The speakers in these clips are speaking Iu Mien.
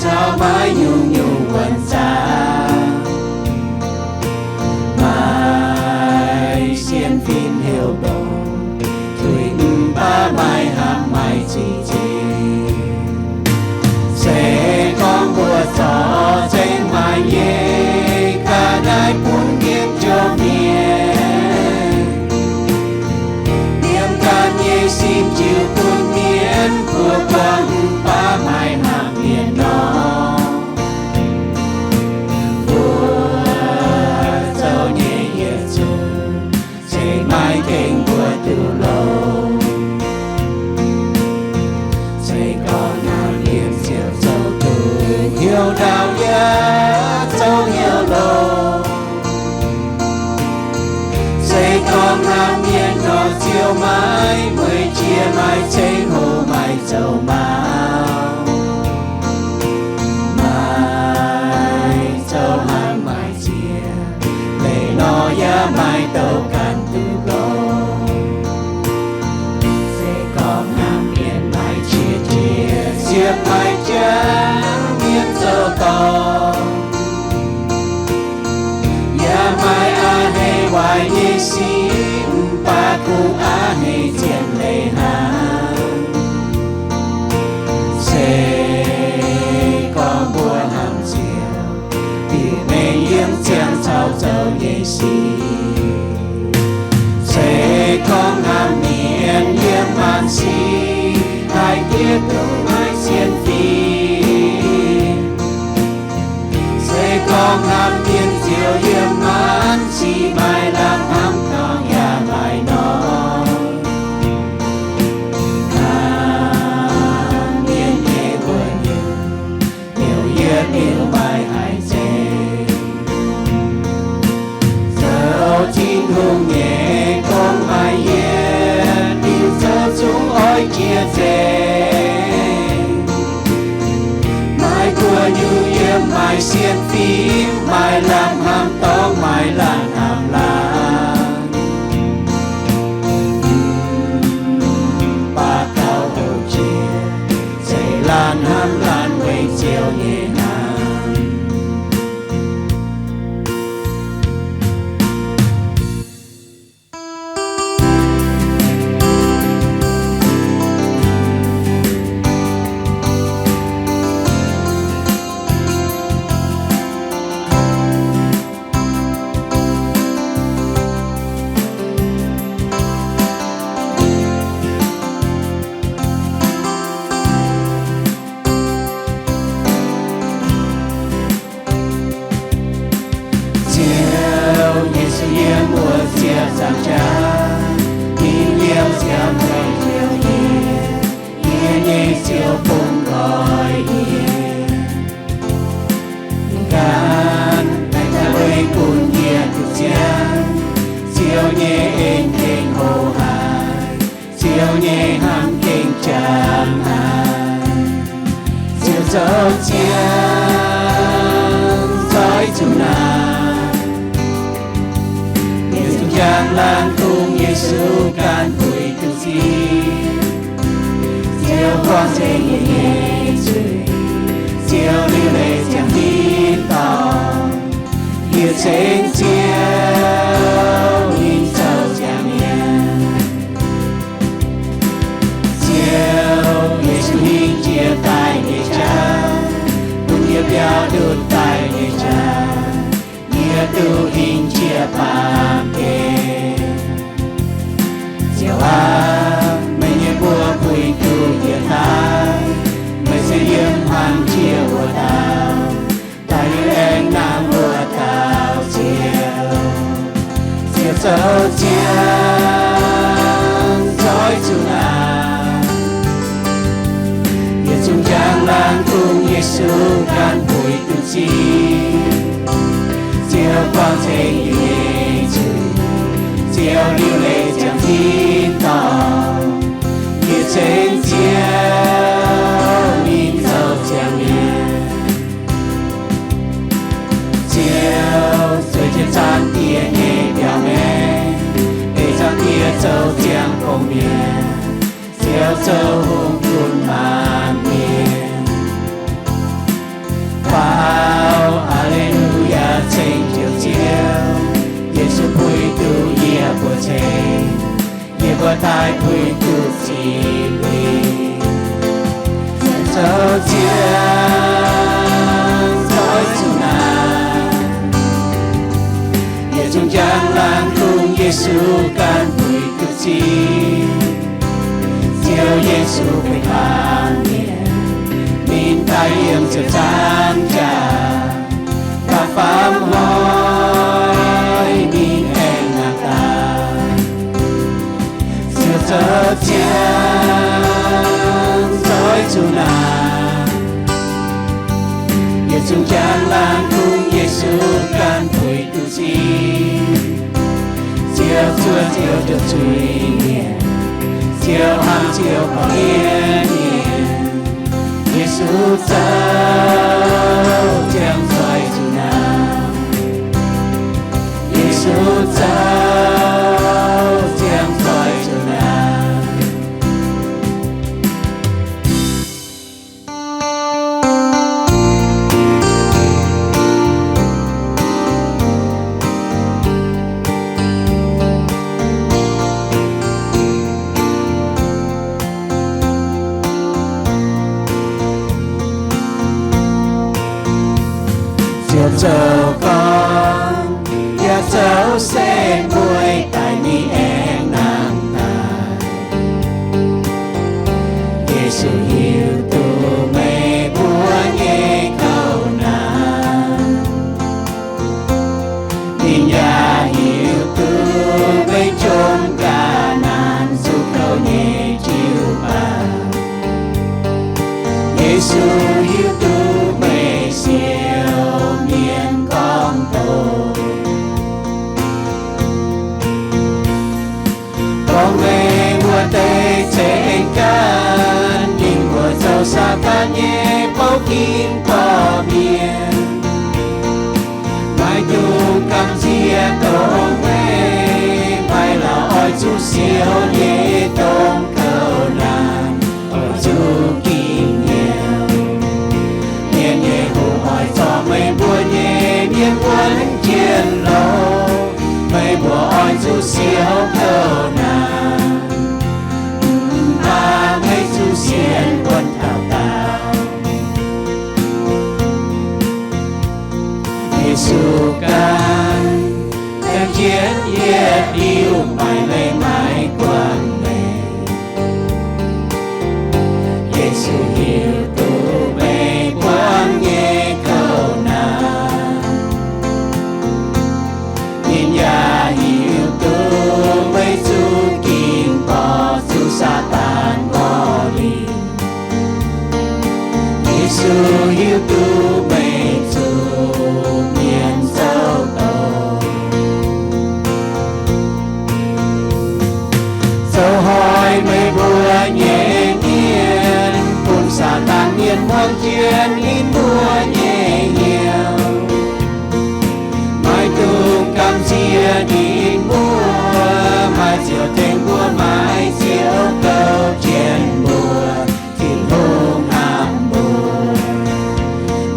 caux maiv nyungc-nyungc wuonc zaangc. Maaih sienx fim heuc longx, tuix mv baac maiv hnamv maiv zic nziex. Se gorngv mbuo zorc zengv maaih nyei ga'naaiv bun mienh njoux mienh, liemh ganh nyei sin jiu bun mienh buoz-buangv mv baac maiv hnamv mienh nor, mbuo zoux nyei yietc zungv se maiv gengh mbuo duqv longx. Se gorngv hnamv mienh ziouc zoux duqv hnyouv ndaauv yaac zoux hnyouv longx. Se gorngv hnamv mienh nor, Ziouv maiv mueiz jiex, maiv ceng hoc, maiv zoux maux, maiv zoux hnamv maiv ziex, leiz nor yaac maiv douc ganh duqv longx. Se gorngv hnamv mienh maiv qiex jiez, ziepc maiv jangx mienh zoux dorngc, yaac maiv a'hneiv waaic nyei sic, mv baac kungx a'hneiv zien leiz hnangv. Se gorngv mbuo hnamv Ziouv, bieqc mengh yiem ziangh caux zoux nyei sic. Se gorngv hnamv mienh yiem maanc sic, haih diev duqv maiv sienx fim. Se gorngv hnamv mienh ziouc yiem maanc sic, maiv lamh hnamv dorngc yaac maiv norm. Hnamv mienh nyei wuonh nyungc, liouc yietc liuz maiv haih nzengc. Zoux Tin-Hungh nyei gong maaih yietc liuz zoux zungv oix jiex nzengc. Maiv guoqv nyungc yiem maaih sienx fim, maiv lamh hnamv dorngc, maiv laanh hnamv laanh, mv baac gauh houc jiex, zeiz laanh hnamv laanh weic Ziouv nyei hnamv. Ziouv Yesu yiem wuov ziepc nzaangc jaax, ninh liouh ziangx weic njoux yie, yie nyei Ziouv bun nqoi yie. Ninh ganh laengz daaih weic bun yie duqv zien, Ziouv nyei en gengh hoc haic, Ziouv nyei hnamv gengh jangx haic. Ziouv zoux ziangx zoic zuqc naaic, yietc zungv njang laanh kungx Yesu ganh puix duqv zingh. Ziouv buangh zengc yie nyei zuiz, Ziouv liuc leiz ziangh tin-dorngh, yie cingx Ziouv hingh zoux ziangh mienh. Ziouv Yesu hingh jiex daaih nyei jaax, bun yie biaux ndutv daaih nyei jaax, yie duqv hingh jiex baamh gen. Ziouv aac, meih nyei mbuox puix duqv yie daaih, meih se yiem hmuangx jiex wuov dauh, daaih yiem aengx nangh wuov dauh Ziouv. Ziouv zoux ziangx zoic zuqc naaic, yietc zungv njang laanh kungx Yesu ganh puix duqv zingh. Ziouv buangh ceng yie nyei zuiz, Ziouv liuc leiz ziangh tin-dorngh, yie cingx Ziouv hingh zoux ziangh mienh. Ziouv zueiz jienv Zaangc Diex nyei mbiauz maengx, ei Zaangc Diex zoux ziangh gong-mienh, Ziouv zoux hungh bun maanc mienh. daaih puix duqv zingh lingh, zoux ziangx zoih zuqc naaic. Yietc zungv njang laangz kungx Yesu ganh puix duqv zingh. Ziouv Yesu benx baamh mienh, ninh daaih yiem ziepc nzaangc jaax, da'faam hnoi ninh aengx nangh daaih. Ziouv zoux ziangx zoih zuqc naaic. Yietc zungv njang laangz kungx Yesu ganh puix duqv zingh. Ziouv zuov Ziouv njoux zuiz-mienh, Ziouv hnamv Ziouv gorngv nyei mienh. Yesu zoux ziangx zoih zuqc naaic. Yesu zoux ziangx zoih zuqc naaic. Ziouv zoux gorngv, yaac zoux se mbuo daaih ninh aengx nangh daaih. Yesu hiuv duqv meih mbuo nyei kouv naanc. Ninh yaac hiuv duqv meih jomc ga'naanc zuqc kouv nyei jiu-baang. Yesu hiuv duqv meih siou mienh gorngv doqc. Gorngv meih mbuo deix ceng-gaanv, ninh mbuo zoux Saadaan nyei bouv ginv borqv mienh. Maiv dungx gamh nziex dongh meih, maiv la'oix zuqc siou nyei dongh kouv naanc, oix zuqc ginv hnyouv. Mienh nyei hungh oix zorc meih mbuo nyei mienh wuonv jienv longx. Meih mbuo oix zuqc siou kouv naanc, mv baac meih zuqc sienx wuonv dauh dauh. Yesu ganh, ganh jienv yietc liuz maaih leiz-maaiz guangc meih. Yesu hiuv duqv meih buangv nyei kouv naanc. Ninh yaac hiuv duqv meih zuqc ginv borqc zuqc Saadaan nqorngv lingh. Yesu hiuv duqv meih zuqc mienh zoux doz, zoux hoic meih mbuo nyei mienh, bun Saadaan mienh muangx jienv ninh mbuo nyei hnyouv. Maiv dungx gamh nziex ninh mbuo, maaih ziouc tengx mbuo, maaih Ziouv gouv jienv mbuo, Tin-Hungh hnamv mbuo.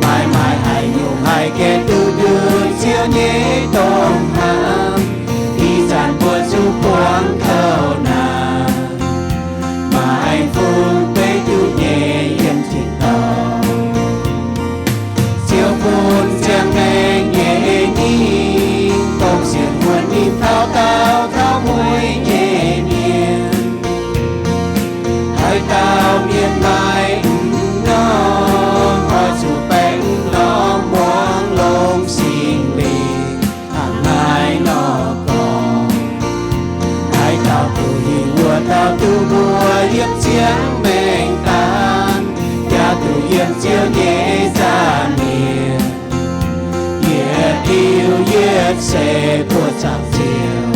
Maaih maaih haaix nyungc haih gengh duqv nduqc Ziouv nyei dongh hnamv, ih zanc mbuo zuqc buangv kouv naanc, maaih fungx beiv duqv nyei yiem tin-dorngh. Ziouv bun ziangh maengc nyei ningv dongh sienx wuonc ninh taux daauh taux mueiz nyei mienh. Haaix dauh mienh maaih m'normh, oix zuqc baengh m'normh muangx longx Singx Lingh hnangv naaiv nor gorngv. Haaix dauh duqv hingh wuov dauh duqv mbuo yiem ziangh maengc daan, yaac duqv yiem Ziouv nyei nza'hmien yietc liuz yietc seix buoqc zaangc Ziouv.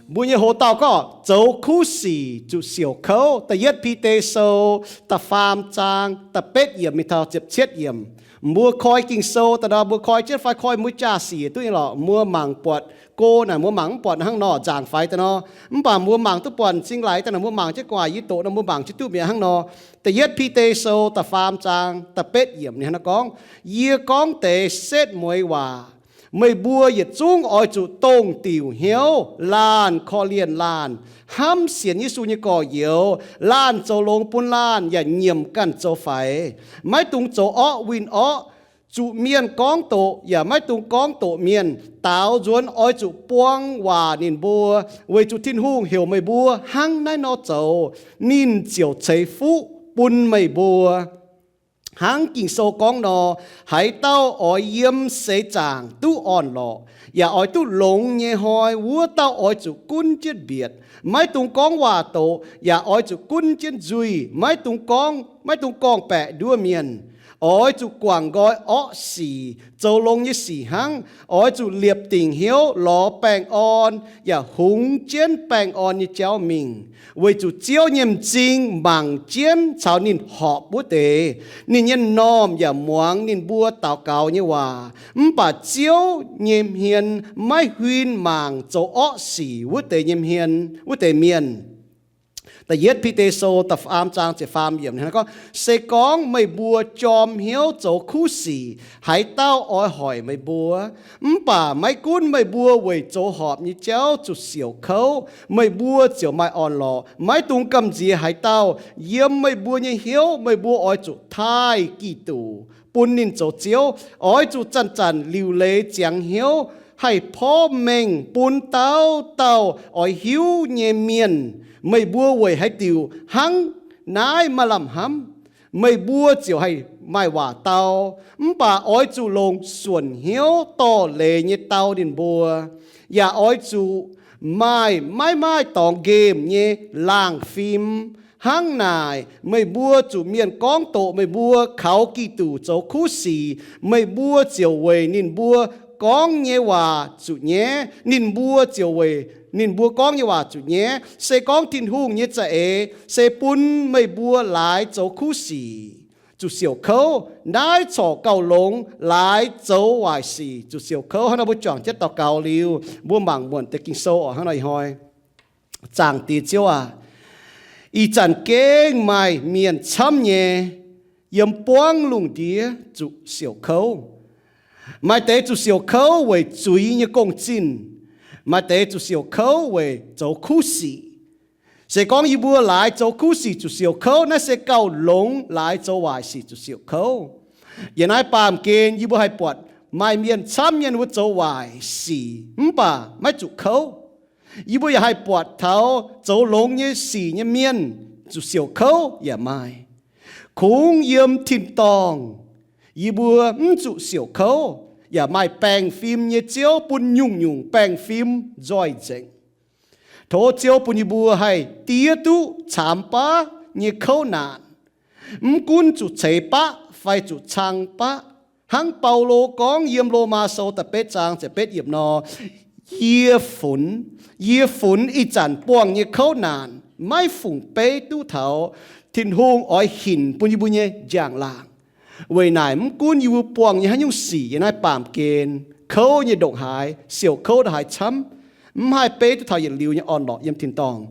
Mbuo nyei hoz dauh gorngv zoux kuv sic zuqc siouc kouv. Da'yietv Bide Sou da'faam zaang da'betv yiemc mingh taux ziepc cietv yiemc. Mbuo koi Ging-Sou daaih nor, mbuo koi jienv fai koi mbuo jaa-sic duqv nyei lorqc. Mbuo mangc buatc go naaic, mbuo mangc mv buatc hnangv nor, nzaangc faix daaih nor. Mv baac mbuo mangc duqv buatc m'zing laaix daaih nor, mbuo mangc jienv gu'nguaaic yie doqc nor, mbuo mangc jienv duqv mi'aqv hnangv nor. Da'yietv Bide Sou da'faam zaang da'betv yiemc ninh hnangv naaiv gorngv, Yie gorngv deix setv mueiz waac, Meih mbuo yietc zungv oix zuqc dongh diuc hnyouv, laanh korv-lienh laanh, hnamv sienx Yesu nyei gorx-youz, laanh zoux longx bun laanh yaac nyiemc ganh zoux faix. Maiv dungx zoux orqv winh orqv, zuqc mienh gorngv doqc yaac maiv dungx gorngv doqc mienh. Daaux nzuonx oix zuqc buang waac ninh mbuo, weic zuqc Tin-Hungh heuc meih mbuo hnangv naaiv nor zoux, ninh ziouc ceix fuqv bun meih mbuo. Hnangv Ging-Sou gorngv nor, haaix dauh oix yiem seix zaangc duqv orn-lorqc yaac oix duqv longx nyei hnoi, wuov dauh oix zuqc gunv jienv mbietc, maiv dungx gorngv waac-doqc, yaac oix zuqc gunv jienv nzuih, maiv dungx gorngv, maiv dungx gorngv-baeqc nduov mienh. Oix zuqc guangc nqoi orqv sic, zoux longx nyei sic hnangv. Oix zuqc liepc dingc hnyouv lorz baengh orn yaac hungx jienv baengh orn nyei jauv mingh, weic zuqc Ziouv nyei m'zing mangc jienv caux ninh horpc wuov deix. Ninh nyei m'normh yaac muangx ninh mbuo daux gaux nyei waac. Mv baac Ziouv nyei hmien maiv huin mangc zoux orqv sic wuov deix nyei hmien, wuov deix mienh. Da'yietv Bide Sou da'faam zaang ziepc faam yiemc gorngv, se gorngv meih mbuo jorm hnyouv zoux kuv sic, haaix dauh oix hoic meih mbuo? Mv baac maiv gunv meih mbuo weic zoux horpc nyei jauv zuqc siouc kouv, meih mbuo ziouc maaih orn-lorqc. Maiv dungx gamh nziex haaix dauh. Yiem meih mbuo nyei hnyouv meih mbuo oix zuqc taaih Giduc, bun ninh zoux Ziouv. Oix zuqc zanc-zanc liuc leiz ziangx hnyouv, haih porv mengh bun dauh dauh oix hiuv nyei mienh, meih mbuo weic haaix diuc hnangv naaiv maaih lamh hnamv. Meih mbuo ziouc haih maaih waac dau. Mv baac oix zuqc longc suonc hnyouv dorh leiz nyei dau ninh mbuo, yaac oix zuqc maaih, maiv maaih dorngx nqemh nyei laangh fim. Hnangv naaic, meih mbuo zuqc mienh gorngv doqc meih mbuo kaux Giduc zoux kuv sic, meih mbuo ziouc weic ninh mbuo gorngv nyei waac zuqc nyaiv. Ninh mbuo ziouc weic ninh mbuo gorngv nyei waac zuqc nyaiv. Se gorngv Tin-Hungh nyei za'eix se bun meih mbuo laaix zoux kuv sic, zuqc siouc kouv, naaiv corc gauh longx laaix zoux waaic sic, zuqc siouc kouv. Hnangv nor mbuo juangc jienv daux gaux liuz, mbuo mangc muonc deix Ging-Sou oc. Hnangv nor ih hnoi, Zaangc Diex Ziouv aac, ih zanc gengh maaih mienh camv nyei yiem buangv lungh ndiev zuqc siouc kouv. Maaih deix zuqc siouc kouv weic zuiz nyei gong-zinh. Maaih deix zuqc siouc kouv weic zoux kuv sic. Se gorngv yie mbuo laaix zoux kuv sic zuqc siouc kouv, naaiv se gauh longx laaix zoux waaic sic zuqc siouc kouv. Yiem naaiv baamh gen yie mbuo haih buatc maaih mienh camv mienh wuov zoux waaic sic mv baac maiv zuqc kouv. Yie mbuo yaac haih buatc taux zoux longx nyei sic nyei mienh zuqc siouc kouv yaac maaih. Kungx yiem tin-dorngh yie mbuo mv zuqc siouc kouv, yaac maaih baengh fim nyei Ziouv bun nyungc-nyungc baengh fim nzoih nzengc. Tov Ziouv bun yie mbuo haih diev duqv caamx baav nyei kouv naanc, mv gunv zuqc ceix baqv fai zuqc cang baqv. Hnangv Baulo gorngv yiem Lomaa Sou da'betv zaang ziepc betv yiemc nor, Yie funx, yie funx ih zanc buangh nyei kouv naanc maiv fungc beiv duqv taux Tin-Hungh oix hinc bun yie mbuo nyei njang-laangc. Weic naaic mv gunv yie mbuo buangh nyei haaix nyungc sic yiem naaiv baamh gen, kouv nyei ndongc haaix, siouc kouv ndongc haaix camv, mv haih beiv duqv taux yietc liuz nyei orn-lorqc yiem tin-dorngh.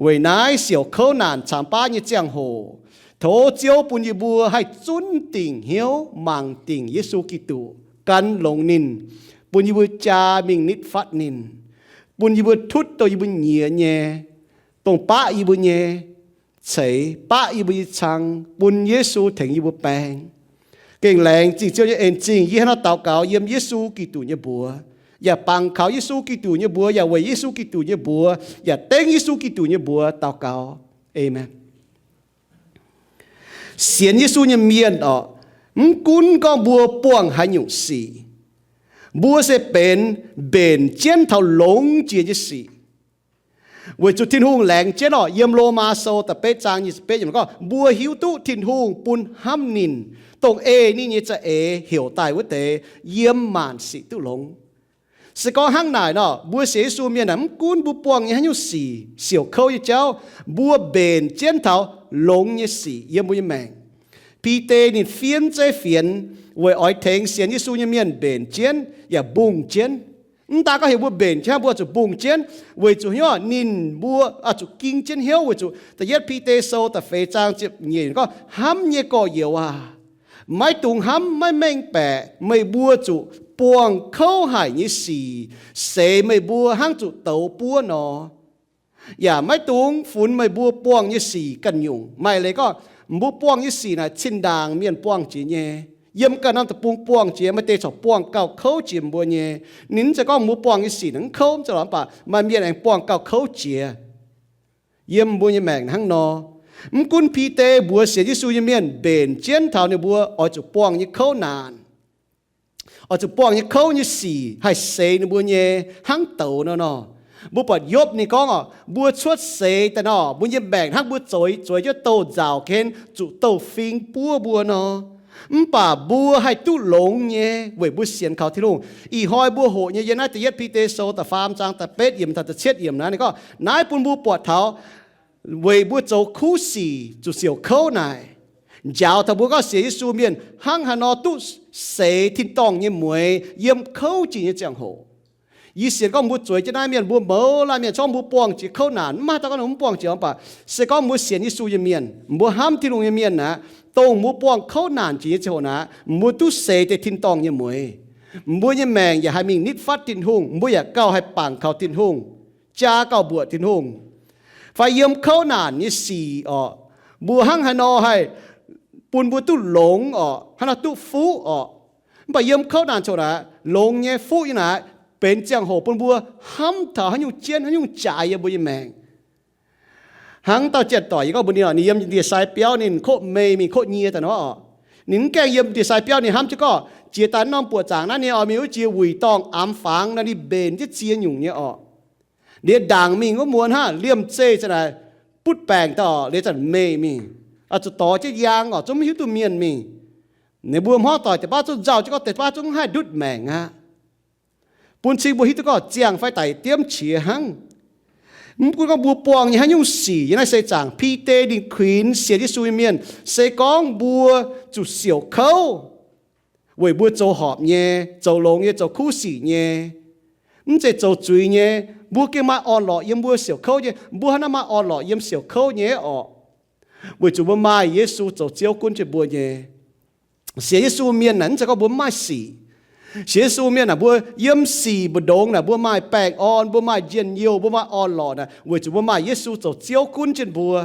Weic naaiv siouc kouv naanc caamx baav nyei ziangh hoc, tov Ziouv bun yie mbuo haih zunv dingc hnyouv mangc dingc Yesu Giduc, gan longx ninh, bun yie mbuo jaa mingh nitv fatv ninh, bun yie mbuo tutv dongh yie mbuo nyiex nyei, dongh baqv yie mbuo nyei, ceix baqv yie mbuo nyei cang, bun Yesu tengx yie mbuo baeng. Gengh laengz zingh Ziouv nyei en-zingh. Yie hnangv nor daux gaux yiem Yesu Giduc nyei mbuox, yaac bangc kaux Yesu Giduc nyei mbuox, yaac weic Yesu Giduc nyei mbuox, yaac dengv Yesu Giduc nyei mbuox daux gaux. Aamen. Sienx Yesu nyei mienh orqc, mv gunv gorngv mbuo buangh haaix nyungc sic, mbuo se benx mbenc jienv taux longx jiex nyei sic. Weic zuqc Tin-Hungh laengz jienv orqc, yiem Lomaa Sou da'betv zaang nyic ziepc betv yiemc gorngv, mbuo hiuv duqv Tin-Hungh bun hnamv ninh, dongh ei ninh nyei za'eix heuc daaih wuov deix, yiem maanc sic duqv longx. Se gorngv hnangv naaic nor, mbuo sienx Yesu mienh aah, mv gunv mbuo buangh nyei haaix nyungc sic, siouc kouv nyei jauv, mbuo mbenc jienv taux longx nyei sic yiem mbuo nyei maengc. Bide ninh fiev zeiv fienx weic oix tengx sienx Yesu nyei mienh mbenc jienv yaac mbungh jienv. Mv daan gorngv heuc mbuo mbenc jienv hnangv, mbuo oix zuqc mbungh jienv, weic zuqc hnyouv ninh mbuo oix zuqc ging jienv hnyouv, weic zuqc da'yietv Bide Sou da'feix zaang ziepc nyeic gorngv, hnamv nyei gorx-youz aac, maiv dungx hnamv maiv mengh baeqc. Meih mbuo zuqc buangh kouv haic nyei sic seix meih mbuo hnangv zuqc douz buov nor. Yaac maiv dungx funx meih mbuo buangh nyei sic ganh nyungc. Maaih leiz gorngv, mbuo buangh nyei sic naaic zinh ndaangc mienh buangh jiex nyei. Yiem ganh norm deic-bung buangh jiex, maaih deix corc buangh gauh kouv jiex mbuo nyei. Ninh mv zeiz gorngv mbuo buangh nyei sic naaic mv kouv, mv zeiz lorqc, mv baac maaih mienh aengx buangh gauh kouv jiex. Yiem mbuo nyei maengc hnangv nor, mv gunv Bide mbuox sienx Yesu nyei mienh mbenc jienv taux ninh mbuo oix zuqc buangh nyei kouv naanc, oix zuqc buangh nyei kouv nyei sic haih seix ninh mbuo nyei hnangv douz nor nor. Mbuo buatc Yopv ninh gorngv oc, mbuo cuotv seix daaih nor, mbuo nyei maengc hnangv mbuo zueiz, zueiz jienv douh nzaaux ga'hlen zuqc douh fing buov mbuo nor. Mv baac mbuo haih duqv longx nyei weic mbuo sienx kaux Tin-Hungh. Ih hnoi mbuo hoqc nyei yiem naaiv da'yietv Bide Sou da'faam zaang da'betv yiemc taux da'cietv yiemc naaiv, ninh gorngv naaiv bun mbuo buatc taux weic mbuo zoux kuv sic zuqc siouc kouv naaic, njaaux taux mbuo gorngv sienx Yesu mienh hnangv haaix nor duqv seix tin-dorngh nyei mueiz yiem kouv jiex nyei ziangh hoc. Yie sienx gorngv mbuo zueiz jienv naaiv mienh, mbuo mouz laanh mienh, se gorngv mbuo buangh jiex kouv naanc, mv maaih dauh gorngv mbuo mv buangh jiex, mv baac se gorngv mbuo sienx Yesu nyei mienh, mbuo hnamv Tin-Hungh nyei mienh aqv, dongh mbuo buangh kouv naanc jiex nyei ziangh hoc naaic, mbuo duqv seix deix tin-dorngh nyei mueiz. Mbuo nyei maengc yaac haih mingh nitv fatv Tin-Hungh, mbuo yaac gauh haih bangc kaux Tin-Hungh, jaa gauh mbuoqc Tin-Hungh. Fai yiem kouv naanc nyei sic orqc, mbuo hnangv haaix nor haih bun mbuo duqv longx orqc, hnangv haaix nor duqv fuqv orqc. Mv baac yiem kouv naanc ziangh hoc naaic, longx nyei fuqv nyei naaic, benx ziangh hoc bun mbuo hnamv taux haaix nyungc jienv haaix nyungc jaaix yiem mbuo nyei maengc. Hnangv dauh janx-doic yie gorngv mbuox ninh, ninh yiem ndie-sai biauv ninh koqv mei mingh koqv nyie daaih nor orqc, ninh mv gaengh yiem ndie-sai biauv ninh hnamv jienv gorngv jiex daaih norm buoqc zaangc naaiv ninh oix mingh wuov jiex wuic dorngh amx fangx nor ninh mbenc jienv ziex nyungc nyei orqc. Liuz ndaangc mingh wuov muonz hnangv liemh zeih zanc naaic butv baengc daaih orqc, liuz zanc meih mingh, zuqc dorh jienv yaang orqc, zungv mv hiuv duqv mienh mingh. Ninh mbuo hmuangv doic deix baav zungv nzauh jienv gorngv deix baav zungv mv haih ndutv maengc aqv. Bun cing mbuo hiuv duqv gorngv ziangh fai daic diemv qiex hnangv. Mv gunv gorngv mbuo buangh nyei haaix nyungc sic yiem naaiv seix zaangc, Bide ninh kuinx sienx Yesu nyei mienh, se gorngv mbuo zuqc siouc kouv weic mbuo zoux horpc nyei, zoux longx nyei, zoux kuv sic nyei, mv zeiz zoux zuiz nyei, mbuo gengh maaih orn-lorqc yiem mbuo siouc kouv nyei. Mbuo hnangv naaiv maaih orn-lorqc yiem siouc kouv nyei orqc, weic zuqc mbuo maaih Yesu zoux Ziouv gunv jienv mbuo nyei. Sienx Yesu mienh naaic mv zeiz gorngv mbuo mv maaih sic. Sienx Yesu mienh naaic mbuo yiem sic mbu'ndongx naaic mbuo maaih baengh orn, mbuo maaih njien-youh, mbuo maaih orn-lorqc naaic weic zuqc mbuo maaih Yesu zoux Ziouv gunv jienv mbuo.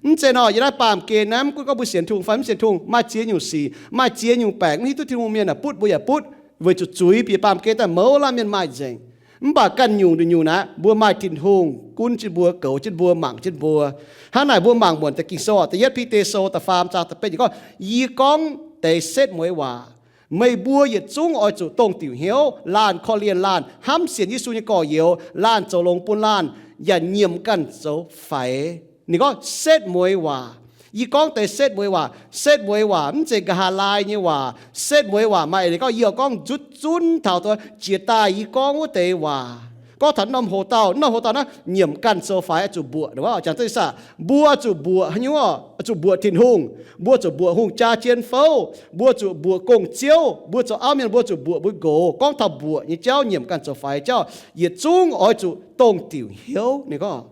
Mv zeiz nor, yiem naaiv baamh gen naaiv mv gunv gorngv mbuo sienx Tin-Hungh fai mv sienx Tin-Hungh, maaih ziex nyungc sic, maaih ziex nyungc baengc mv hiuv duqv Tin-Hungh mienh naaic butv mbuo yaac butv, weic zuqc zuiz bieqc baamh gen daaih mouz laanh mienh maaih nzengc. Mv baac ganh nyungc nduqc nyungc naaic mbuo maaih Tin-Hungh gunv jienv mbuo, goux jienv mbuo, mangc jienv mbuo. Hnangv naaic mbuo mangc muonc deix Ging-Sou, da'yietv Bide Sou da'faam zaang da'betv yiemc gorngv, yie gorngv deix setv mueiz waac. Meih mbuo yietc zungv oix zuqc dongh diuc hnyouv, laanh korv-lienh laanh, hnamv sienx Yesu nyei gorx-youz, laanh zoux longx bun laanh, yaac nyiemc ganh zoux faix. Ninh gorngv setv mueiz waac. Yie gorngv deix setv mueiz waac. Setv mueiz waac mv zeiz nqa'haav laai nyei waac. Setv mueiz waac maaih eix leiz gorngv yie oix gorngv nzutv zunv taux jiex daaih yie gorngv wuov deix waac. Gorngv taux norm hoc-dauh, norm hoc-dauh naaiv nyiemc ganh zoux faix, zuqc mbuoqc. Jangx duqv saah? Mbuo zuqc mbuoqc haaix nyungc? Zuqc mbuoqc Tin-Hungh. Mbuo zuqc mbuoqc hungh jaa jien fouv. Mbuo zuqc mbuoqc gong-ziouv. Mbuo zoux auv mienh mbuo zuqc mbuoqc mbuo nqox. Gorngv taux mbuoqc nyei jauv, nyiemc ganh zoux faix jauv, yietc zungv oix zuqc dongh diuc hnyouv. Ninh gorngv,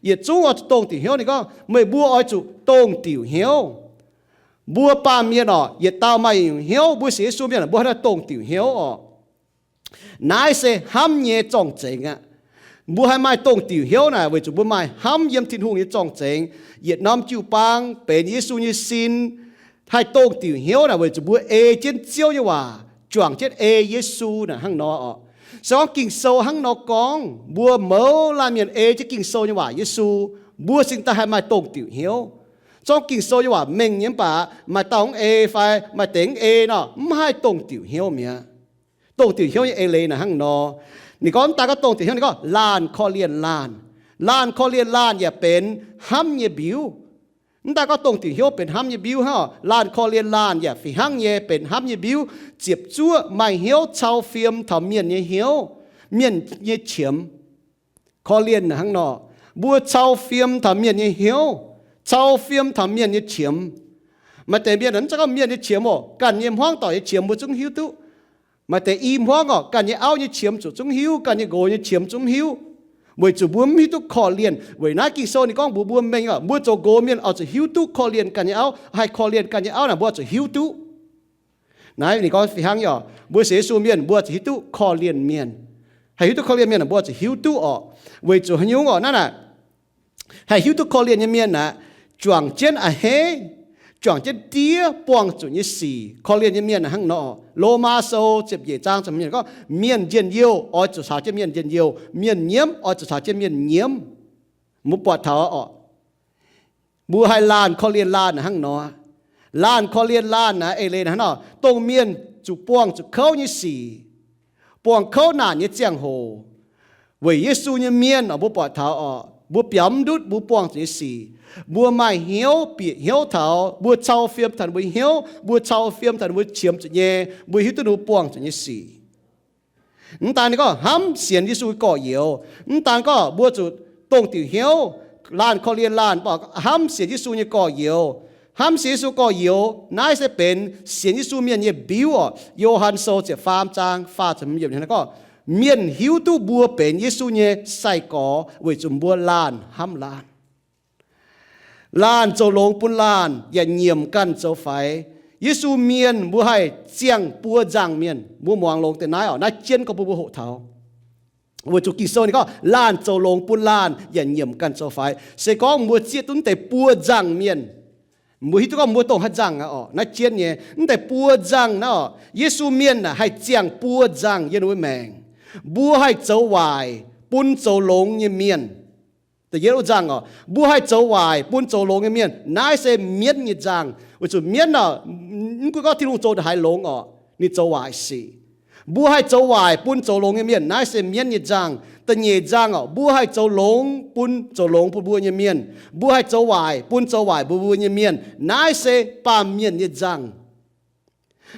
yietc zungv oix zuqc dongh diuc hnyouv. Ninh gorngv meih mbuo oix zuqc dongh diuc hnyouv. Mbuo baamh mienh orqc, yietc dauh maaih yietc nyungc hnyouv. Mbuo sienx Yesu mienh mbuo hnangv naaiv dongh diuc hnyouv orqc. Naaiv se hnamv nyei zorng-zengx aqv. Mbuo haih maaih dongh diuc hnyouv naaic weic zuqc mbuo maaih hnamv yiem Tin-Hungh nyei zorng-zengx. Yietc norm jiu-baang benx Yesu nyei sin, haih dongh diuc hnyouv naaic weic zuqc mbuo ei jienv Ziouv nyei waac, juangc jienv ei Yesu naaic hnangv nor orqc. Se gorngv Ging-Sou hnangv nor gorngv, mbuo mouz laanh mienh ei jienv Ging-Sou nyei waac Yesu, mbuo cingx daaih haih maaih dongh diuc hnyouv. Zorngv Ging-Sou nyei waac mengh nyei mv baac maaih dauh mv ei fai maaih deix mv ei nor, mv haih dongh diuc hnyouv mi'aqv. Dongh diuc hnyouv nyei eix leiz naaic hnangv nor. Ninh gorngv mv daaih gorngv dongh diuc hnyouv, ninh gorngv laanh korv-lienh laanh. Laanh korv-lienh laanh yaac benx hnamv nyei mbiuv. Mv daaih gorngv dongh diuc hnyouv benx hnamv nyei mbiuv hnangv, laanh korv-lienh laanh yaac fih hnangv nyei benx hnamv nyei mbiuv, ziepc zuoqv maaih hnyouv cau fiem taux mienh nyei hnyouv, mienh nyei qiemx. Korv-lienh hnangv nor, mbuo cau fiem taux mienh nyei hnyouv, cau fiem taux mienh nyei qiemx. Maaih deix mienh mv zeiz gorngv mienh nyei qiemx oc, ganh nyei hmuangv doic nyei qiemx mbuo zungv hiuv duqv. Maaih deix i hmuangv oc, ganh nyei auv nyei qiemx zuqc zungv hiuv, ganh nyei nqox nyei qiemx zungv hiuv. Weic zuqc mbuo mv hiuv duqv korv-lienh. Weic naaiv Ging-Sou ninh gorngv mbuox mbuo mengh oc, mbuo zoux nqox mienh oix zuqc hiuv duqv korv-lienh ganh nyei auv. Haih korv-lienh ganh nyei auv naaic mbuo oix zuqc hiuv duqv. Naaiv ninh gorngv fih hnangv nyei oc, mbuo sienx Yesu mienh mbuo zuqc hiuv duqv korv-lienh mienh. Haih hiuv duqv korv-lienh mienh mbuo zuqc hiuv duqv oc. Weic zuqc haaix nyungc oc? Naaiv naaic, haih hiuv duqv korv-lienh nyei mienh aeqv, juangc jienv a'hneiv, juangc jienv diev buangh zuqc nyei sic. Korv-lienh nyei mienh hnangv nor. Lomaa Sou ziepc nyeic zaang gorngv, mienh njien-youh oix zuqc caux jienv mienh njien-youh, mienh nyiemv oix zuqc caux jienv mienh nyiemv. Mbuo buatc taux oc, mbuo haih laanh korv-lienh laanh hnangv nor. Laanh korv-lienh laanh naaiv eix leiz hnangv nor, dongh mienh zuqc buangh zuqc kouv nyei sic, buangh kouv naanc nyei ziangh hoc, weic Yesu nyei mienh oc, mbuo buatc taux oc, mbuo biaux mv ndutv mbuo buangh zuqc nyei sic. Mbuo maaih hnyouv, bieqc hnyouv taux, mbuo cau fiem taux ninh mbuo hnyouv, mbuo cau fiem taux ninh mbuo qiemx zuqc nyei, mbuo hiuv duqv ninh mbuo buangh zuqc nyei sic. Mv daan ninh gorngv hnamv sienx Yesu gorx-youz, mv daan gorngv mbuo zuqc dongh diuc hnyouv laanh korv-lienh laanh, mv baac hnamv sienx Yesu nyei gorx-youz. Hnamv sienx Yesu gorx-youz, naaiv se benx sienx Yesu mienh nyei mbiuv oc. Yo^han Sou ziepc faam zaang faah ziepc hmz yiemc gorngv, mienh hiuv duqv mbuo benx Yesu nyei sai-gorx weic zuqc mbuo laanh hnamv laanh. Laanh zoux longx bun laanh yaac nyiemc ganh zoux faix. Yesu mienh mbuo haih ziangh buo nzangc mienh. Mbuo muangx longx deix naaiv oc, naaiv jienv gorngv bun mbuo hoqc taux. Weic zuqc Ging-Sou ninh gorngv, laanh zoux longx bun laanh yaac nyiemc ganh zoux faix. Se gorngv mbuo zieqv duqv deix buo nzangc mienh, mbuo hiuv duqv gorngv mbuo dongh haaix nzangc aqv oc. Naaiv jienv nyei, mv deix buo nzangc naaiv oc, Yesu mienh aah, haih ziangh buo nzangc yiem ninh mbuo maengc. Mbuo haih zoux waaic bun zoux longx nyei mienh. Da'yietv wuov nzangc oc, mbuo haih zoux waaic bun zoux longx nyei mienh. Naaiv se mienv nyei nzangc. Weic zuqc mienv oc, mv gunv gorngv Tin-Hungh zoux ndongc haaix longx oc, ninh zoux waaic sic. Mbuo haih zoux waaic bun zoux longx nyei mienh. Naaiv se mienv nyei nzangc. Da'nyeic nzangc oc, mbuo haih zoux longx bun zoux longx bun mbuo nyei mienh. Mbuo haih zoux waaic bun zoux waaic bun mbuo nyei mienh. Naaiv se baamh mienh nyei nzangc.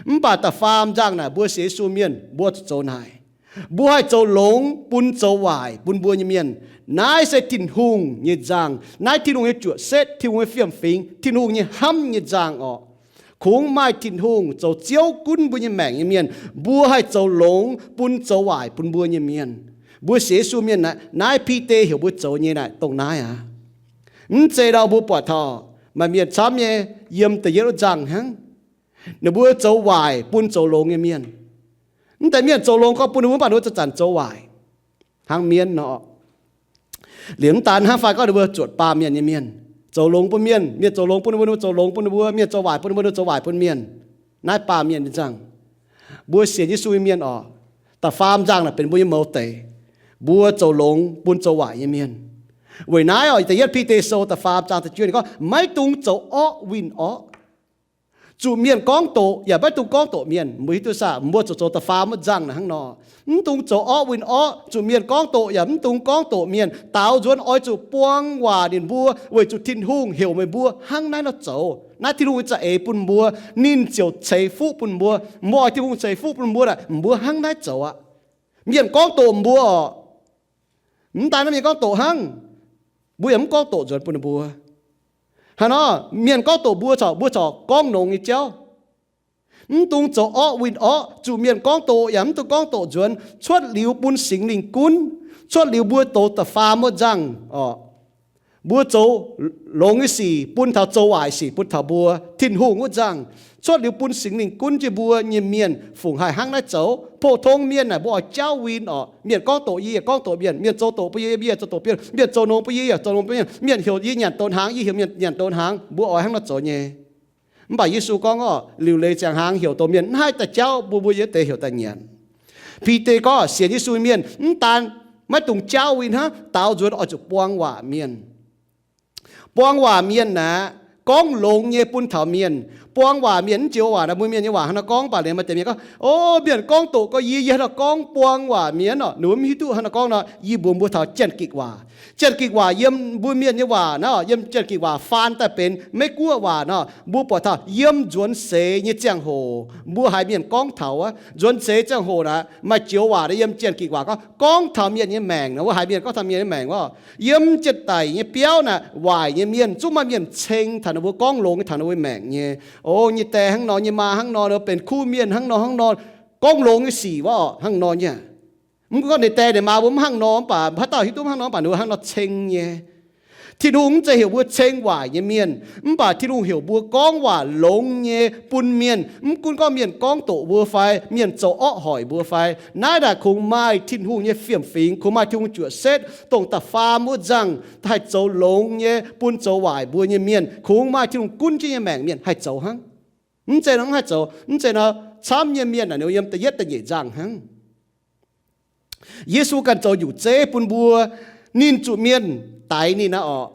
Mv baac da'faam nzangc naaic, mbuo sienx Yesu mienh mbuo zuqc zoux naaic. Mbuo haih zoux longx bun zoux waaic bun mbuo nyei mienh. Naaiv se Tin-Hungh nyei nzangc. Naaiv Tin-Hungh nyei juoqc setv, Tin-Hungh nyei fiem-fingx, Tin-Hungh nyei hnamv nyei nzangc oc. Kungx maaih Tin-Hungh zoux Ziouv gunv mbuo nyei maengc nyei mienh, mbuo haih zoux longx bun zoux waaic bun mbuo nyei mienh. Mbuo sienx Yesu mienh naaiv, naaiv Bide heuc mbuo zoux nyei naaic dongh naaiv aqv. Mv zeiz ndau mbuo buatc taux maaih mienh camv nyei yiem da'yietv wuov nzangc hnangv. Ninh mbuo zoux waaic bun zoux longx nyei mienh. Mv deix mienh zoux longx gorngv bun ninh mbuo, mv baac ninh mbuo zanc-zanc zoux waaic hnangv mienv nor. Liemh mv daan hnangv, fai gorngv ninh mbuo zuotc baamh mienh nyei mienh, zoux longx bun mienh, mienh zoux longx bun ninh mbuo, ninh mbuo zoux longx bun ninh mbuo, mienh zoux waaic bun ninh mbuo, ninh mbuo zoux waaic bun mienh. Naaiv baamh mienh nyei nzangc. Mbuo sienx Yesu nyei mienh oc, da'faam nzangc naaic benx mbuo nyei mouz deix. Mbuo zoux longx bun zoux waaic nyei mienh. Weic naaiv oc, da'yietv Bide Sou da'faam zaang da'juov ninh gorngv, maiv dungx zoux orqv winh orqv. Zuqc mienh gorngv doqc yaac maiv dungx gorngv doqc mienh. Mbuo hiuv duqv saah? Mbuo zuqc zoux da'faam wuov nzangc naaic hnangv nor. Mv dungx zoux orqv winh orqv. Zuqc mienh gorngv doqc yaac mv dungx gorngv doqc mienh. Daaux nzuonx oix zuqc buang waac ninh mbuo, weic zuqc Tin-Hungh heuc meih mbuo hnangv naaiv nor zoux. Naaiv Tin-Hungh nyei za'eix bun mbuo, ninh ziouc ceix fuqv bun mbuo. Mbuo oix Tin-Hungh ceix fuqv bun mbuo naaic, mbuo hnangv naaiv zoux aqv. Mienh gorngv doqc mbuo oc, mv daan naaiv mienh gorngv doqc hnangv, mbuo yaac mv gorngv doqc nzuonx bun ninh mbuo. Hnangv nor, mienh gorngv doqc mbuo corc, mbuo corc gorngv longx nyei jauv. Mv dungx zoux orqv winh orqv, zuqc mienh gorngv doqc yaac mv dungx gorngv doqc nzuonx, cuotv liuz bun Singx Lingh gunv, cuotv liuz mbuo douz da'faam wuov nzangh oc. Mbuo zoux longx nyei sic bun taux zoux waaic sic bun taux mbuo, Tin-Hungh wuov nzangh. Cuotv liuz bun Singx Lingh gunv jienv mbuo nyei mienh fungc haih hnangv naaiv zoux. Pou-tong mienh naaic mbuo oix jaauv win oc. Mienh gorngv doqc yie yaac gorngv doqc mienh, mienh zoux doqc bun yie yaac zoux doqc bun mienh, mienh zoux longx bun yie yaac zoux longx bun mienh, mienh heuc yie nyanc donx hnaangx yie heuc mienh nyanc donx hnaangx. Mbuo oix hnangv nor zoux nyei. Mv baac Yesu gorngv oc, liuc leiz ziangh hnaangx heuc douz mienh, mv haih daaih jaauv bun mbuo yiem deix heuc daaih nyanc. Bide gorngv sienx Yesu mienh mv daan maiv dungx jaauv win hnangv, daaux nzuonx oix zuqc buang waac mienh. Buang waac mienh aeqv, gorngv longx nyei bun taux mienh. Buang waac mienh, mv joux waac naaic, mbuo mienh nyei waac hnangv nor gorngv, mv baac liemh maaih deix mienh gorngv, o, mienh gorngv doqc gorngv yie, yie hnangv nor gorngv buang waac mienh oc. Ninh mbuo mv hiuv duqv hnangv nor gorngv nor, yie mbuox mbuo taux Janx-Gikc waac. Janx-Gikc waac yiem mbuo mienh nyei waac naaic, yiem Janx-Gikc waac faan daaih benx Meiv-Guoqv waac nor, mbuo buatc taux yiem nzuonx seix nyei ziangh hoc, mbuo haiz mienh gorngv taux wuov, nzuonx seix ziangh hoc naaic, maaih joux waac naaic yiem Janx-Gikc waac gorngv, gorngv taux mienh nyei maengc nor, mbuo haiz mienh gorngv taux mienh nyei maengc oc. Yiem jiex daic nyei biauv naaic, waaic nyei mienh zungv maaih mienh ceng taux ninh mbuo, gorngv longx taux ninh mbuo maengc nyei. O, nyei die hnangv nor, nyei maa hnangv nor, ninh mbuo benx kuv mienh hnangv nor hnangv nor, gorngv longx nyei sic wuov oc, hnangv nor nyei. Mv gunv gorngv ninh die ninh maa mbuo mv hnangv nor, mv baac haaix dauh hiuv duqv hnangv nor, mv baac ninh mbuo hnangv nor ceng nyei. Tin-Hungh mv zeiz heuc mbuo ceng waaic nyei mienh, mv baac Tin-Hungh heuc mbuo gorngv waac longx nyei bun mienh. Mv gunv gorngv mienh gorngv doqc mbuo fai mienh zoux orqv hoic mbuo fai, naaiv ndaangc kungx maaih Tin-Hungh nyei fiem-fingx, kungx maaih Tin-Hungh juoqc setv, dongh da'faam wuov nzangh haih zoux longx nyei bun zoux waaic mbuo nyei mienh. Kungx maaih Tin-Hungh gunv jienv nyei maengc mienh haih zoux hnangv. Mv zeiz nor mv haih zoux, mv zeiz nor camv nyei mienh naaic ninh yiem da'yietv da'nyeic nzangh hnangv. Yesu ganh zoux nyungc zeiv bun mbuo. Ninh zuqc mienh daix ninh aqv orqc,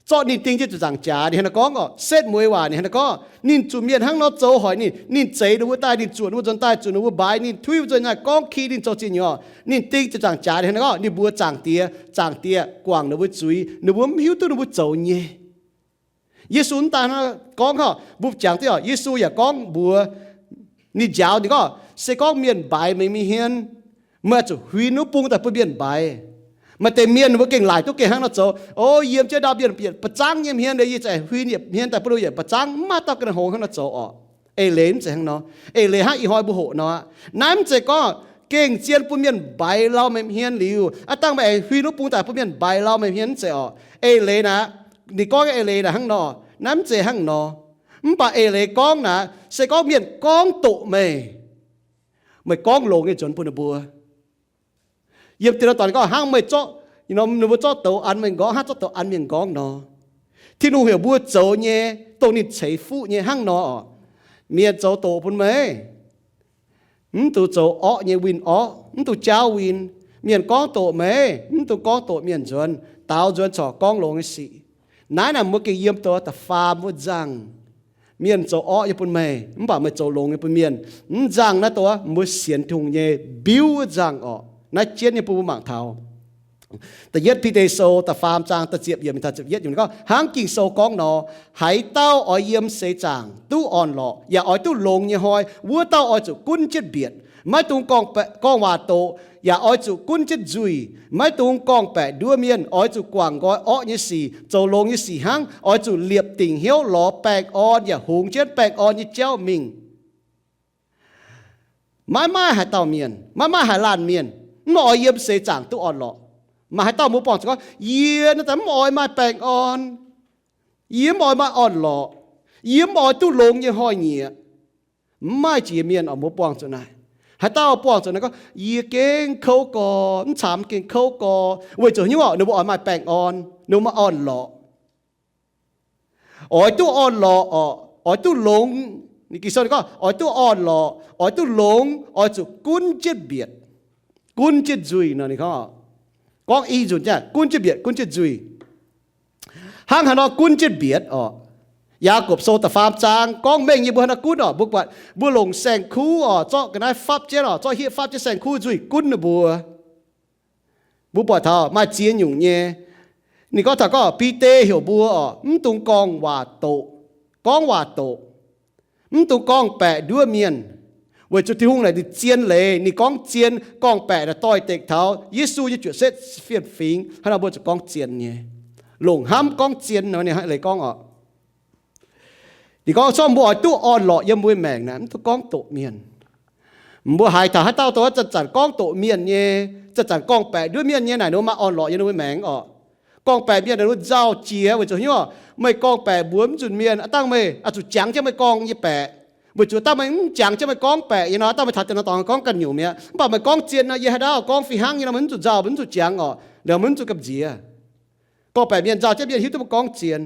zorqv ninh ding jienv ziepc nzaangc jaax. Ninh hnangv naaiv gorngv orqc, setv mueiz waac ninh hnangv naaiv gorngv, ninh zuqc mienh hnangv nor zoux hoic ninh. Ninh zeix ninh mbuo daaih, ninh zuoqc ninh mbuo nzuonx daaih, zuqc ninh mbuo mbaix ninh, tuiv mbuo nzuonx daaih, gorngv ki ninh zoux zingh nyungc orqc. Ninh ding ziepc nzaangc jaax ninh hnangv naaiv gorngv, ninh mbuox Zaangc Diex, Zaangc Diex guangc ninh mbuo zuiz. Ninh mbuo mv hiuv duqv ninh mbuo zoux nyei. Yesu mv daan gorngv orqc, mbuo jangx duqv orqc, Yesu yaac gorngv mbuox ninh njaaux ninh gorngv, se gorngv mienh mbaix meih nyei hmien, meih zuqc huin wuov bung daaih bun mienh mbaix. Maaih deix mienh mbuo gengh laaic duqv gengh hnangv nor zoux. O, yiem jienv ndau mienh bieqc ba'zangv nyei hmien, yie za'gengh huin yietc hmien daaih bun yietc ba'zangv. Mv maaih dauh ganh hngongx hnangv nor zoux orqc. Eix leiz mv zeiz hnangv nor. Eix leiz hnangv ih hnoi mbuo hoqc nor aqv. Naaiv mv zeiz gorngv gengh zien bun mienh mbaix lauh meih hmien liuz, aav dangh meih aengx huin wuov bung daaih bun mienh mbaix lauh meih hmien, mv zeiz orqc. Eix leiz naaic, ninh gorngv nyei eix leiz naaic hnangv nor. Naaiv mv zeiz hnangv nor. Mv baac eix leiz gorngv naaic, se gorngv mienh gorngv doqc meih, meih gorngv longx nyei nzuonx bun ninh mbuo. Yiem deix nor dorngx ninh gorngv hnangv meih zorqv, ninh mbuo zorqv douz an meih nqorngv, hnangv zorqv douz an mienh nqorngv nor. Tin-Hungh heuc mbuo zoux nyei, dongh ninh ceix fuqv nyei hnangv nor orqc. Mienh zoux doqc bun meih, mv dungx zoux orqv nyei winh orqv, mv dungx jaauv winh. Mienh gorngv doqc meih, mv dungx gorngv doqc mienh nzuonx, daaux nzuonx corc gorngv longx nyei sic. Naaiv naaic mbuo gengh yiem douz da'faam wuov nzangh. Mienh zoux orqv nyei bun meih, mv baac meih zoux longx nyei bun mienh. Mv nzangh naaiv douz mbuo sienx Tin-Hungh nyei mbiuv wuov nzangh orqc. Naaiv jienv nyei bun mbuo mangc taux. Da'yietv Bide Sou da'faam zaang da'ziepc yiemc taux ziepc yietv yiemc gorngv, hnangv Ging-Sou gorngv nor, haaix dauh oix yiem seix zaangc duqv orn-lorqc yaac oix duqv longx nyei hnoi, wuov dauh oix zuqc gunv jienv mbietc. Maiv dungx gorngv waac doqc, yaac oix zuqc gunv jienv nzuih. Maiv dungx gorngv-baeqc nduov mienh. Oix zuqc guangc nqoi orqv nyei sic, zoux longx nyei sic hnangv. Oix zuqc liepc dingc hnyouv lorz baengh orn yaac hungx jienv baengh orn nyei jauv mingh. Maiv maaih haaix dauh mienh, maiv maaih haaix laanh mienh, mv oix yiem seix zaangc duqv orn-lorqc. Maaih haaix dauh mbuo buangh zuqc gorngv, yie naaiv daaih mv oix maaih baengh orn, yie mv oix maaih orn-lorqc, yie mv oix duqv longx nyei hnoi-nyieqc. Mv maaih jiex mienh oix mbuo buangh zuqc naaic. Haaix dauh buangh zuqc naaic gorngv, yie gengh kouv gorx, mv camx gengh kouv gorx, weic zuqc hnyouv orqc, ninh mbuo oix maaih baengh orn, ninh mbuo maaih orn-lorqc. Oix duqv orn-lorqc orqc, oix duqv longx, ninh Ging-Sou ninh gorngv, oix duqv orn-lorqc, oix duqv longx, oix zuqc gunv jienv mbietc, gunv jienv nzuih nor. Ninh gorngv, gorngv i nzunc gunv jienv mbietc, gunv jienv nzuih. Hnangv haaix nor gunv jienv mbietc orqc? Yaagorpc Sou da'faam zaang gorngv mengh nyei mbuo haaix nor gunv orqc? Mbuo buatc mbuo longc saeng-kuv orqc, zorqv ga'naaiv fapv jienv orqc, zorqv hieqv fapv jienv saeng-kuv nzuih gunv ninh mbuo. Mbuo buatc taux maaih ziex nyungc nyei. Ninh gorngv taux gorngv Bide heuc mbuo orqc, mv dungx gorngv waac doqc, gorngv waac doqc, mv dungx gorngv-baeqc nduov mienh. Weic zuqc Tin-Hungh naaic ninh zien leiz, ninh gorngv zien gorngv-baeqc naaic doix-dekc taux Yesu nyei juoqc setv fiem-fingx, hnangv nor mbuo zuqc gorngv zien nyei. Longc hnamv gorngv zien nor, ninh leiz gorngv orqc. Ninh gorngv corc mbuo oix duqv orn-lorqc yiem mbuo maengc naaic, mv dungx gorngv doqc mienh. Mbuo haiz taux haaix dauh dongh zanc-zanc gorngv doqc mienh nyei, zanc-zanc gorngv-baeqc nduov mienh nyei naaic, ninh mbuo maaih orn-lorqc yiem ninh mbuo maengc orqc. Gorngv-baeqc mienh ninh mbuo nzauh jiex weic zuqc hnyouv, meih gorngv-baeqc mbuox mv nzunc mienh, aav dangh meih oix zuqc jangx jienv meih gorngv nyei baeqc. Weic zuqc dangh meih mv jangx jienv meih gorngv-baeqc nyei nor, dangh meih taux deix nor dorngx gorngv ganh nyungc mi'aqv. Mv baac meih gorngv zien nor, yie haaix dauh gorngv fih hnangv nyei nor, meih mv zuqc nzauh, meih mv zuqc jangx orqc, liuz meih mv zuqc gamh nziex. Gorngv-baeqc mienh nzauh jienv mienh hiuv duqv mbuo gorngv zien.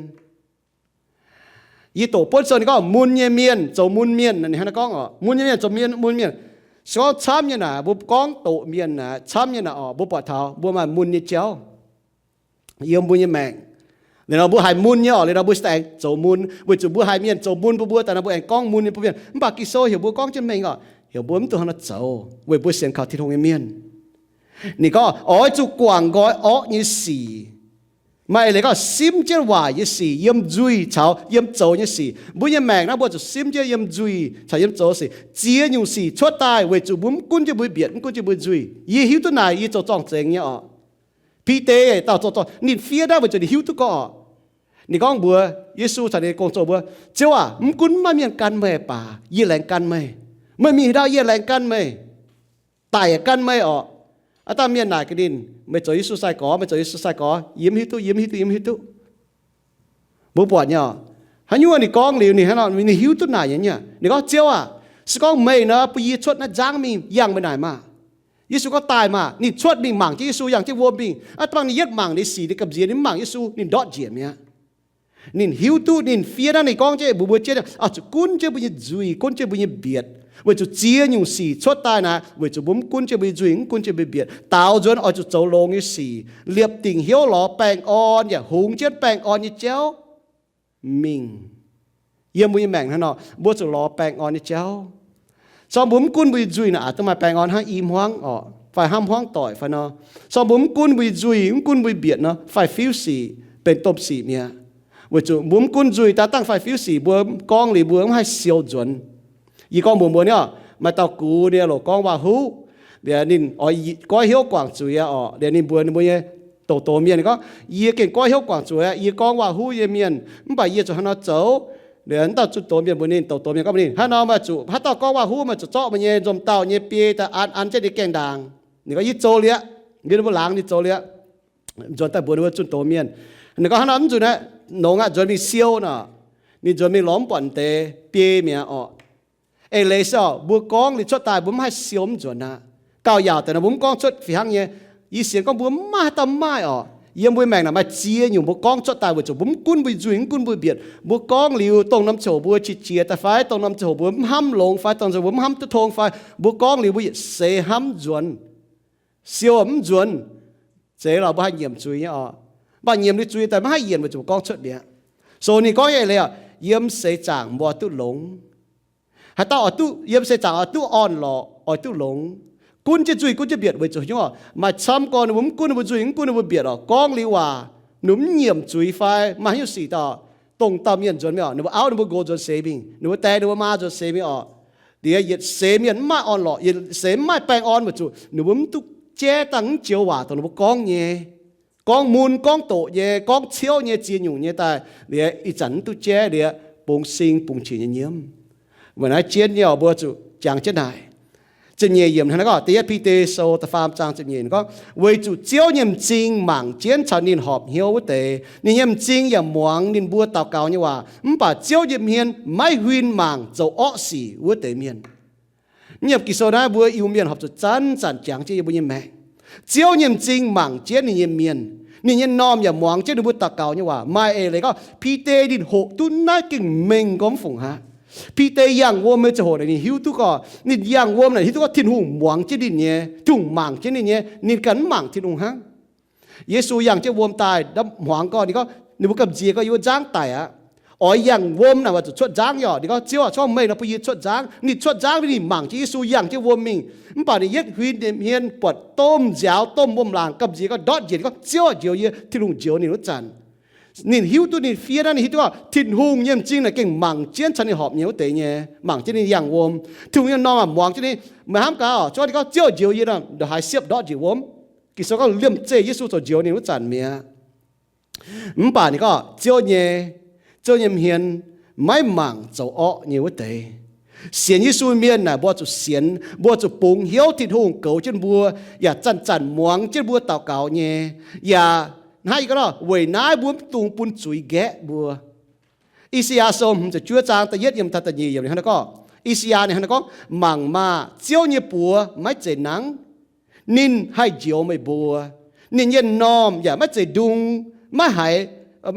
Yie doqc buonv sou ninh gorngv mun nyei mienh zoux mun mienh, ninh hnangv naaiv gorngv orqc, mun nyei mienh zoux mienh, mun mienh. Se gorngv camv nyei naaic, mbuo gorngv doqc mienh naaic, camv nyei naaic orqc, mbuo buatc taux mbuo maaih mun nyei jauv yiem mbuo nyei maengc. Liuz nor mbuo haiz mun nyei orqc, liuz nor mbuo se daaih aengx zoux mun, weic zuqc mbuo haiz mienh zoux mun bun mbuo daaih nor, mbuo aengx gorngv mun nyei bun mienh. Mv baac Ging-Sou heuc mbuo gorngv jienv mengh orqc, heuc mbuo mv dungx hnangv naaiv zoux, weic mbuo sienx kaux Tin-Hungh nyei mienh. Ninh gorngv oix zuqc guangc nqoi orqv nyei sic. Maaih eix leiz gorngv simv jienv waaic nyei sic, yiem nzuih caux yiem zoux nyei sic. Mbuo nyei maengc naaiv mbuo zuqc simv jienv yiem nzuih caux yiem zoux sic. Ziex nyungc sic cuotv daaih weic zuqc mbuo mv gunv jienv mbuo mbietc, mv gunv jienv mbuo nzuih. Yie hiuv duqv naaic, yie zoux zorng-zengx nyei orqc. Bide dauh zoux zorng, ninh fiev naaiv weic zuqc ninh hiuv duqv gorngv orqc. Ninh gorngv mbuox Yesu caux ninh gong-zoh mbuo, Ziouv aac, mv gunv maiv maaih mienh gan meih baac yie laengz gan meih. Meih mingh haaix ndau yie laengz gan meih, daic yaac gan meih orqc. Aav dangh mienh naaic gaax ninh, meih zoux Yesu sai-gorx, meih zoux Yesu sai-gorx. Yie mv hiuv duqv, yie mv hiuv duqv, yie mv hiuv duqv. Mbuo buatc nyei oc, haaix nyungc ninh gorngv liuz, ninh hnangv nor, ninh hiuv duqv naaic nyei. Ninh gorngv, Ziouv aah, se gorngv meih nor bun yie cuotv naaiv nzangv mingh yangh meih naaic maah! Yesu gorngv, Daaih maah! Ninh cuotv mingh mangc jienv Yesu, yangh jienv wuom mingh. Aa, da'faanh ninh yietv mangc ninh sic, ninh gamh nziex, ninh mv mangc Yesu, ninh ndortv njiec mi'aqv. Ninh hiuv duqv, ninh fiev naaiv, ninh gorngv jienv mbuox mbuo jienv, oix zuqc gunv jienv mbuo nyei nzuih, gunv jienv mbuo nyei mbietc, weic zuqc ziex nyungc sic cuotv daaih naaic weic zuqc mbuo mv gunv jienv mbuo nyei nzuih, mv gunv jienv mbuo nyei mbietc, daaux nzuonx oix zuqc zoux longx nyei sic, liepc dingc hnyouv lorz baengh orn yaac hungx jienv baengh orn nyei jauv mingh. Yiem mbuo nyei maengc hnangv nor, mbuo zuqc lorz baengh orn nyei jauv. Se gorngv mbuo mv gunv mbuo nyei nzuih naaic, aav da'maaih baengh orn hnangv i hmuangv orqc, fai hnamv hmuangv doic fai nor. Se gorngv mbuo mv gunv mbuo nyei nzuih, mv gunv mbuo nyei mbietc nor, faix-fiuv sic, benx domh sic mi'aqv. Weic zuqc mbuo mv gunv nzuih daaih dangh faix-fiuv sic, mbuo gorngv liuz mbuo mv haih siou nzuonx. Yie gorngv mbuox mbuo nyei oc, maaih dauh gux ninh loc gorngv waac-huv, liuz ninh oix goiv hnyouv guangc zuiz aqv orqc. Liuz ninh mbuox ninh mbuo nyei douz-douz mienh, ninh gorngv, Yie gengh goiv hnyouv guangc zuiz aqv. Yie gorngv waac-huv nyei mienh, mv baac yie zuqc hnangv nor zoux. Liuz wuov dauh zunh doz mienh mbuox ninh, douz-douz mienh gorngv mbuox ninh, Hnangv nor meih zuqc, haaix dauh gorngv waac-huv, meih zuqc zorqv meih nyei nzomz dauh nyei biei daaih an, an jienv ninh gaengh ndaangc. Ninh gorngv, Yie zoux liuz aqv. Ninh mbuo laangz ninh zoux liuz aqv. Nzuonx daaih mbuox ninh mbuo zunh doz mienh, ninh gorngv, Hnangv nor mv nzunc aqv, longx aqv, nzuonx mingh siou nor. Ninh nzuonx mingh lorz mv buatc deix biei mi'aqv orqc. Eix leiz se oc, mbuo gorngv liuz cuotv daaih mbuo mv haih siou mv nzuonx aqv. Gauh yaauc deix nor mbuo mv gorngv cuotv fih hnangv nyei. Yie sienx gorngv mbuo mv maaih, haaix dauh mv maaih orqc. Yiem mbuo maengc naaic maaih ziex nyungc mbuo gorngv cuotv daaih weic zuqc mbuo mv gunv mbuo nyei nzuih, mv gunv mbuo mbietc. Mbuo gorngv liuz dongh norm ziangh hoc mbuo qiex jiez daaih fai, dongh norm ziangh hoc mbuo mv hnamv longx fai, dongh norm ziangh hoc mbuo mv hnamv duqv tong fai, mbuo gorngv liuz mbuo yietc seix hnamv mv nzuonx. Siou mv nzuonx. Zeiz lorqc, mbuo haih nyiemc zuiz nyei orqc. Mv baac nyiemc liuz zuiz daaih maiv haih yienc weic zuqc mbuo gorngv cuotv mi'aqv. So ninh gorngv nyei eix leiz oc, yiem seix zaangc mbuo oix duqv longx. Haaix dauh oix duqv, yiem seix zaangc oix duqv orn-lorqc, oix duqv longx. Gunv jienv nzuih, gunv jienv mbietc weic zuqc haaix nyungc oc? Maaih camv gorn ninh mbuo mv gunv ninh mbuo nzuih, mv gunv ninh mbuo mbietc oc, gorngv liuz waac, ninh mbuo mv nyiemc zuiz fai maaih haaix nyungc sic daaih, dongh dauh mienh nzuonx mingh oc, ninh mbuo auv ninh mbuo nqox nzuonx seix mingh, ninh mbuo die ninh mbuo maa nzuonx seix mingh oc. Liuz yietc seix mienh mv maaih orn-lorqc, yietc seix mv maaih baengh orn weic zuqc ninh mbuo mv duqv jaiv dangh, mv joux waac dongh ninh mbuo gorngv nyei, gorngv mun gorngv doqc nyei, gorngv ciouv nyei, ziex nyungc nyei daaih, liuz ih zanc mv duqv jaiv, liuz bungx sing bungx qiex nyei nyiemv. Weic naaiv jienv nyei oc, mbuo zuqc jangx jienv naaic. Ziepc nyeic yiemc hnangv naaiv gorngv, Da'yietv Bide Sou da'faam zaang ziepc nyeic gorngv, Weic zuqc Ziouv nyei m'zing mangc jienv caux ninh horpc hnyouv wuov deix, ninh nyei m'zing yaac muangx ninh mbuo daux gaux nyei waac. Mv baac Ziouv nyei hmien maiv huin mangc zoux orqv sic wuov deix mienh. Yiem Ging-Sou naaiv mbuo Iu-Mienh horpc zuqc zanc-zanc jangx jienv yiem mbuo nyei maengc. Ziouv nyei m'zing mangc jienv ninh nyei mienh. Ninh nyei m'normh yaac muangx jienv ninh mbuo daux gaux nyei waac. Maaih eix leiz gorngv Bide ninh hoqc duqv naaiv gengh mengh gorngv mv fungc aqv. Bide yangh wuom nyei ziangh hoc naaic ninh hiuv duqv gorngv, ninh yangh wuom naaic hiuv duqv gorngv Tin-Hungh muangx jienv ninh nyei, Tin-Hungh mangc jienv ninh nyei, ninh ganh mv mangc Tin-Hungh hnangv. Yesu yangh jienv wuom daaih, hmuangx gorngv, ninh gorngv, ninh mbuo gamh nziex gorngv yiem wuov nzangv daic aqv. Oix yangh wuom naaic oix zuqc cuotv nzangv nyei oc. Ninh gorngv, Ziouv aah, se gorngv meih nor bun yie cuotv nzangv. Ninh cuotv nzangv, ninh mangc jienv Yesu yangh jienv wuom mingh. Mv baac ninh yietv huin nyei hmien buatc domh nziaaux domh wuom-laangc gamh nziex gorngv ndortv njiec, ninh gorngv, Ziouv aah, njoux yie. Tin-Hungh njoux ninh wuov zanc, ninh hiuv duqv, ninh fiev naaiv, ninh hiuv duqv gorngv Tin-Hungh nyei m'zing naaic gengh mangc jienv caux ninh horpc nyei wuov deix nyei, mangc jienv ninh yangh wuom. Tin-Hungh nyei m'normh aah, muangx jienv ninh. Meih hnamv gaax oc, se gorngv ninh gorngv, Ziouv njoux yie nor, ndongc haaix siepv ndortv njiec wuom? Ging-Sou gorngv liemh zeih Yesu ziouc njoux ninh wuov zanc mi'aqv. Mv baac ninh gorngv Ziouv nyei, Ziouv nyei hmien maiv mangc zoux orqv nyei wuov deix. Sienx Yesu mienh naaic, mbuo zuqc sienx, mbuo zuqc bungx hnyouv Tin-Hungh goux jienv mbuo, yaac zanc-zanc muangx jienv mbuo daux gaux nyei. Yaac hnangv yie gorngv nor, weic naaiv mbuo mv dungx bun zuiz nqaeqv mbuo. I^saa^yaa Sou hmz ziepc juov zaang da'yietv yiem da'nyeic yiemc ninh hnangv naaiv gorngv, I^saa^yaa ninh hnangv naaiv gorngv, Mangc maah! Ziouv nyei buoz maiv zeiz nangv. Ninh haih njoux meih mbuo. Ninh nyei m'normh yaac maiv zeiz ndung, maiv haih,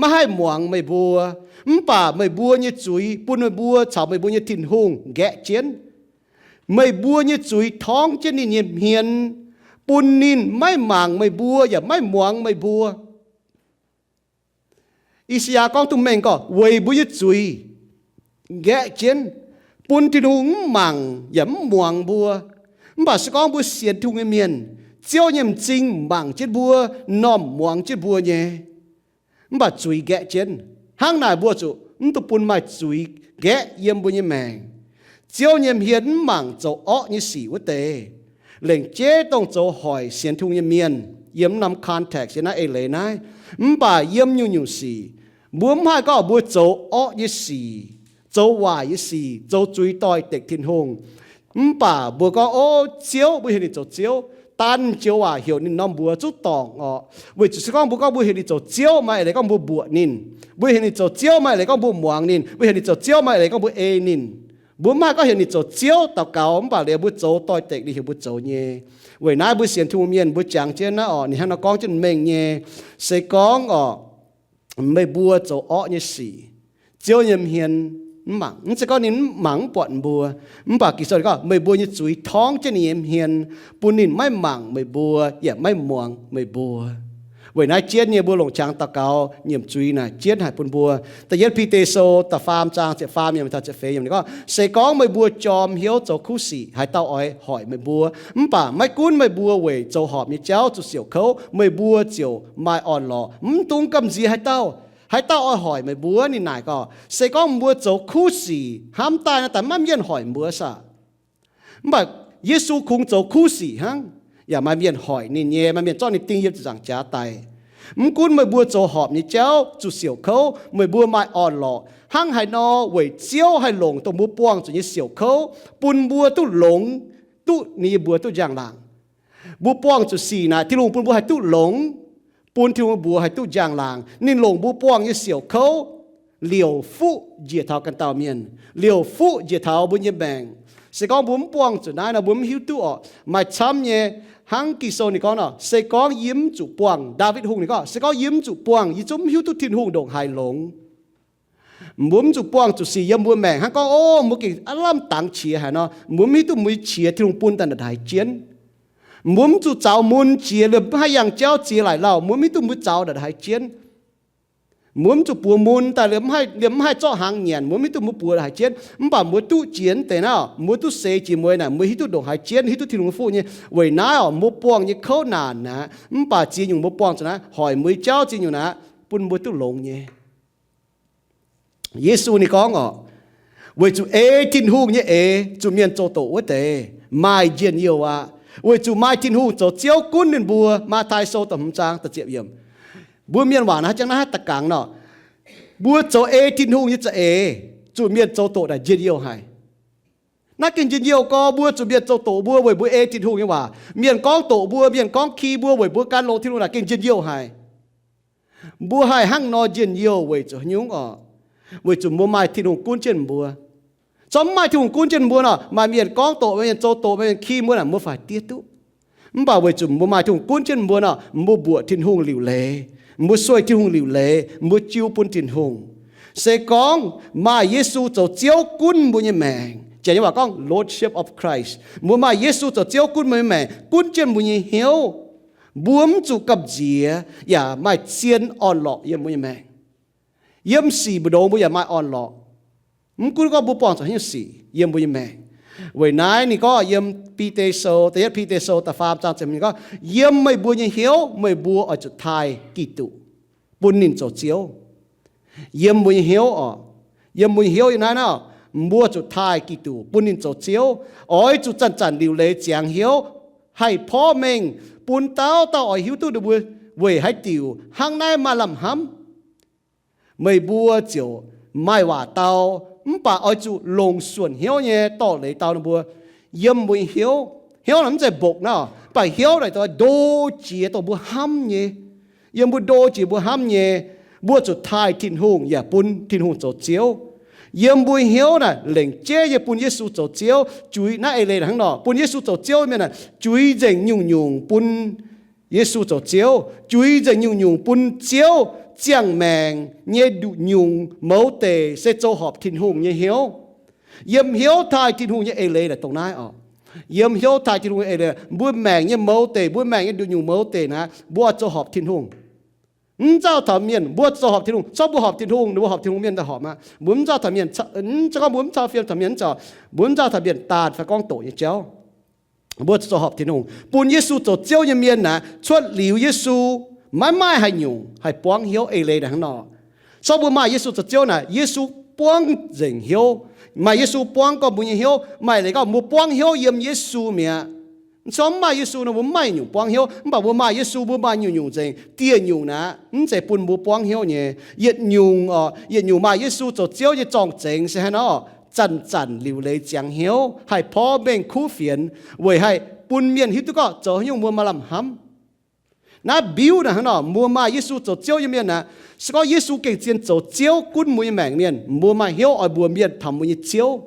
maiv haih muangx meih mbuo. Mv baac meih mbuo nyei zuiz bun meih mbuo caux meih mbuo nyei Tin-Hungh nqaeqv jienv. Meih mbuo nyei zuiz torngv jienv ninh nyei hmien, bun ninh maiv mangc meih mbuo yaac maiv muangx meih mbuo. I^saa^yaa gorngv duqv mengh gorngv weic mbuo nyei zuiz nqaeqv jienv, bun Tin-Hungh mv mangc yaac mv muangx mbuo. Mv baac se gorngv mbuo sienx Tin-Hungh nyei mienh, Ziouv nyei m'zing mangc jienv mbuo, m'normh muangx jienv mbuo nyei. Mv baac zuiz nqaeqv jienv. Hnangv naaic mbuo zuqc mv dungx bun maaih zuiz nqaeqv yiem mbuo nyei maengc. Ziouv nyei hmien mv mangc zoux orqv nyei sic wuov deix. Lengc jeiv dongh zoux hoic sienx Tin-Hungh nyei mienh, yiem norm context yiem naaiv eix leiz naaiv. Mv baac yiem nyungc-nyungc sic, mbuo mv haih gorngv mbuo zoux orqv nyei sic, zoux waaic nyei sic, zoux zuiz doix-dekc Tin-Hungh. Mv baac mbuo gorngv, O Ziouv, mbuo hiuv ninh zoux Ziouv. Daanh joux waac heuc ninh norm mbuox zuqc dorngc orqc. Weic zuqc se gorngv mbuo gorngv mbuo heuc ninh zoux Ziouv, maaih eix leiz gorngv mbuo mbuoqc ninh. Mbuo heuc ninh zoux Ziouv, maaih eix leiz gorngv mbuo muangx ninh. Mbuo heuc ninh zoux Ziouv, maaih eix leiz gorngv mbuo ei ninh. Mbuo mv haih gorngv heuc ninh zoux Ziouv daux gaux, mv baac liuz mbuo zoux doix-dekc ninh heuc mbuo zoux nyei. Weic naaiv mbuo sienx Tin-Hungh mienh mbuo jangx jienv naaiv orqc, ninh hnangv nor gorngv jienv mengh nyei. Se gorngv orqc, meih mbuo zoux orqv nyei sic, Ziouv nyei hmien mv mangc. Mv zeiz gorngv ninh mv mangc mv buatc mbuo, mv baac Ging-Sou gorngv meih mbuo nyei zuiz torngv jienv ninh nyei hmien, bun ninh maiv mangc meih mbuo yaac maiv muangx meih mbuo. Weic naaiv jienv nyei mbuo longc qangx daux gaux nyiemc zuiz naaic jienv haic bun mbuo. Da'yietv Bide Sou da'faam zaang ziepc faam yiemc taux ziepc feix yiemc ninh gorngv, se gorngv meih mbuo jorm hnyouv zoux kuv sic, haaix dauh oix hoic meih mbuo? Mv baac maiv gunv meih mbuo weic zoux horpc nyei jauv zuqc siouc kouv, meih mbuo ziouc maaih orn-lorqc. Mv dungx gamh nziex haaix dauh. Haaix dauh oix hoic meih mbuo? Ninh naaic gorngv, se gorngv mbuo zoux kuv sic hnamv daaih naaiv daaih maiv mienh hoic mbuo saah? Mv baac Yesu kungx zoux kuv sic hnangv, yaac maaih mienh hoic ninh nyei, maaih mienh zorqv ninh ding yiem ziepc nzaangc jaax daic. Mv gunv meih mbuo zoux horpc nyei jauv zuqc siouc kouv, meih mbuo maaih orn-lorqc. Hnangv haaix nor weic Ziouv haih longc dongh mbuo buangh zuqc nyei siouc kouv bun mbuo duqv longx, duqv ninh nyei mbuox duqv njang-laangc. Mbuo buangh zuqc sic naaic, Tin-Hungh bun mbuo haih duqv longx, bun Tin-Hungh mbuox haih duqv njang-laangc. Ninh longc mbuo buangh nyei siouc kouv liouc fuqv njiec taux ganh dauh mienh, liouc fuqv njiec taux mbuo nyei maengc. Se gorngv mbuo mv buangh zuqc naaiv nor, mbuo mv hiuv duqv orqc. Maaih camv nyei, hnangv Ging-Sou ninh gorngv nor, se gorngv yie mv zuqc buangh, Ndaawitv Hungh ninh gorngv, se gorngv yie mv zuqc buangh, yie zungv mv hiuv duqv Tin-Hungh ndongc haaix longx. Mbuo mv zuqc buangh zuqc sic yiem mbuo maengc hnangv gorngv, o, mbuo gengh aav lamh dangx qiex haic nor, mbuo mv hiuv duqv mbuo nyei qiex Tin-Hungh bun daaih ndongc haaix jienv. Mbuo mv zuqc zaux mun jiex, liemh mv haih yangh jauv ziex laaic lauh, mbuo mv hiuv duqv mbuo zaux ndongc haaix jienv. Mbuo mv zuqc buoz mun daaih, liemh mv haih, liemh mv haih zorqv hnaangx nyanc, mbuo mv hiuv duqv mbuo buoz ndongc haaix jienv. Mv baac mbuo duqv jiex deix naaiv, mbuo duqv seix jiex mueiz naaic, mbuo hiuv duqv ndongc haaix jienv, hiuv duqv Tin-Hungh nyei fuqv nyei. Weic naaiv orqc, mbuo buangh nyei kouv naanc aqv, mv baac ziex nyungc mbuo buangh zuqc naaiv, hoic mbuo nyei jauv ziex nyungc naaiv, bun mbuo duqv longx nyei. Yesu ninh gorngv orqc, weic zuqc ei Tin-Hungh nyei eix zuqc mienh zoux doqc wuov deix maaih njien-youh aqv. Weic zuqc maaih Tin-Hungh zoux Ziouv gunv ninh mbuo. Matv^tai Sou da'hmz zaang da'ziepc yiemc. Mbuo mienh waac naaiv jangx naaiv haaix da'gangx nor, mbuo zoux ei Tin-Hungh nyei za'eix zuqc mienh zoux doqc naaic njien-youh haic. Naaiv gengh njien-youh gorx, mbuo zuqc mienh zoux doqc mbuo weic mbuo ei Tin-Hungh nyei waac. Mienh gorngv doqc mbuo, mienh gorngv ki mbuo weic mbuo gan longx Tin-Hungh naaic gengh njien-youh haic. Mbuo haih hnangv nor njien-youh weic zuqc haaix nyungc orqc? Weic zuqc mbuo maaih Tin-Hungh gunv jienv mbuo. Corc mv maaih Tin-Hungh gunv jienv mbuo nor, maaih mienh gorngv doqc, maaih mienh zoux doqc, maaih mienh ki mbuo naaic, mbuo faix diev duqv. Mv baac weic zuqc mbuo maaih Tin-Hungh gunv jienv mbuo nor, mbuo mbuoqc Tin-Hungh liuc leiz, mbuo sueih Tin-Hungh liuc leiz, mbuo jiu bun Tin-Hungh. Se gorngv maaih Yesu zoux Ziouv gunv mbuo nyei maengc, janx nyei waac gorngv Lordship of Christ, mbuo maaih Yesu zoux Ziouv gunv mbuo nyei maengc, gunv jienv mbuo nyei hnyouv, mbuo mv zuqc gamh nziex yaac maaih zien orn-lorqc yiem mbuo nyei maengc. Yiem sic mbu'ndongx mbuo yaac maaih orn-lorqc. Mv gunv gorngv mbuo buangh zuqc haaix nyungc sic yiem mbuo nyei maengc. Weic naaiv ninh gorngv yiem Bide Sou, da'yietv Bide Sou da'faam zaang ziepc hmz gorngv, yiem meih mbuo nyei hnyouv meih mbuo oix zuqc taaih Giduc, bun ninh zoux Ziouv. Yiem mbuo nyei hnyouv orqc, yiem mbuo nyei hnyouv yiem naaiv nor, mbuo zuqc taaih Giduc bun ninh zoux Ziouv. Oix zuqc zanc-zanc liuc leiz ziangx hnyouv, haih porv mengh bun dauh dauh oix hiuv duqv ninh mbuo weic haaix diuc hnangv naaiv maaih lamh hnamv. Meih mbuo ziouc maaih waac dau, mv baac oix zuqc longc suonc hnyouv nyei dorh leiz dau ninh mbuo. Yiem mbuo nyei hnyouv, hnyouv naaic mv zeiz mbokc nor, mv baac hnyouv naaic ndo jiex dongh mbuo hnamv nyei. Yiem mbuo ndo jiex mbuo hnamv nyei, mbuo zuqc taaih Tin-Hungh yaac bun Tin-Hungh zoux Ziouv. Yiem mbuo nyei hnyouv naaic lengc jeiv nyei bun Yesu zoux Ziouv. Juix naaiv eix leiz hnangv nor, bun Yesu zoux Ziouv mienh naaic, juix nzengc nyungc-nyungc bun Yesu zoux Ziouv, juix nzengc nyungc-nyungc bun Ziouv. Ziangh maengc nyei nduqc nyungc mouz deic se zoux horpc Tin-Hungh nyei hnyouv. Yiem hnyouv taaih Tin-Hungh nyei eix leiz naaic dongh naaiv orqc. Yiem hnyouv taaih Tin-Hungh nyei eix leiz, mbuo maengc nyei mouz deic, mbuo maengc nyei nduqc nyungc mouz deic naaic, mbuo oix zoux horpc Tin-Hungh. Mv nzauh taux mienh, mbuo zoux horpc Tin-Hungh. Corc mbuo horpc Tin-Hungh, mbuo horpc Tin-Hungh mienh daaih horpc aqv. Mbuo mv nzauh taux mienh, mv zeiz gorngv mbuo mv cau fiem taux mienh, mv zeiz, mbuo mv nzauh taux mienh daanh fai gorngv doqc nyei jauv. Mbuo zoux horpc Tin-Hungh, bun Yesu zoux Ziouv nyei mienh naaic, cuotv liuz Yesu, maiv maaih haaix nyungc haih buangv hnyouv eix leiz naaic hnangv nor. Corc mbuo maaih Yesu zoux Ziouv naaic, Yesu buangv nzengc hnyouv. Maaih Yesu buangv gorngv mbuo nyei hnyouv, maaih leiz gorngv mbuo buangv hnyouv yiem Yesu mi'aqv. Corc mv maaih Yesu nor, mbuo mv maaih nyungc buangv hnyouv. Mv baac mbuo maaih Yesu, mbuo maaih nyungc-nyungc nzengc. Dieh nyungc naaic, mv zeiz bun mbuo buangv hnyouv nyei. Yietc nyungc orqc, yietc nyungc maaih Yesu zoux Ziouv nyei zorng-zengx se hnangv nor, zanc-zanc liuc leiz ziangx hnyouv, haih porv mengh kuv fienx, weic haih bun mienh hiuv duqv gorngv zoux haaix nyungc mbuo maaih lamh hnamv. Naaiv mbiuv naaic hnangv nor, mbuo maaih Yesu zoux Ziouv nyei mienh naaic, se gorngv Yesu gengh zien zoux Ziouv gunv mbuo nyei maengc mienh, mbuo maaih hnyouv oix mbuox mienh taux mbuo nyei Ziouv.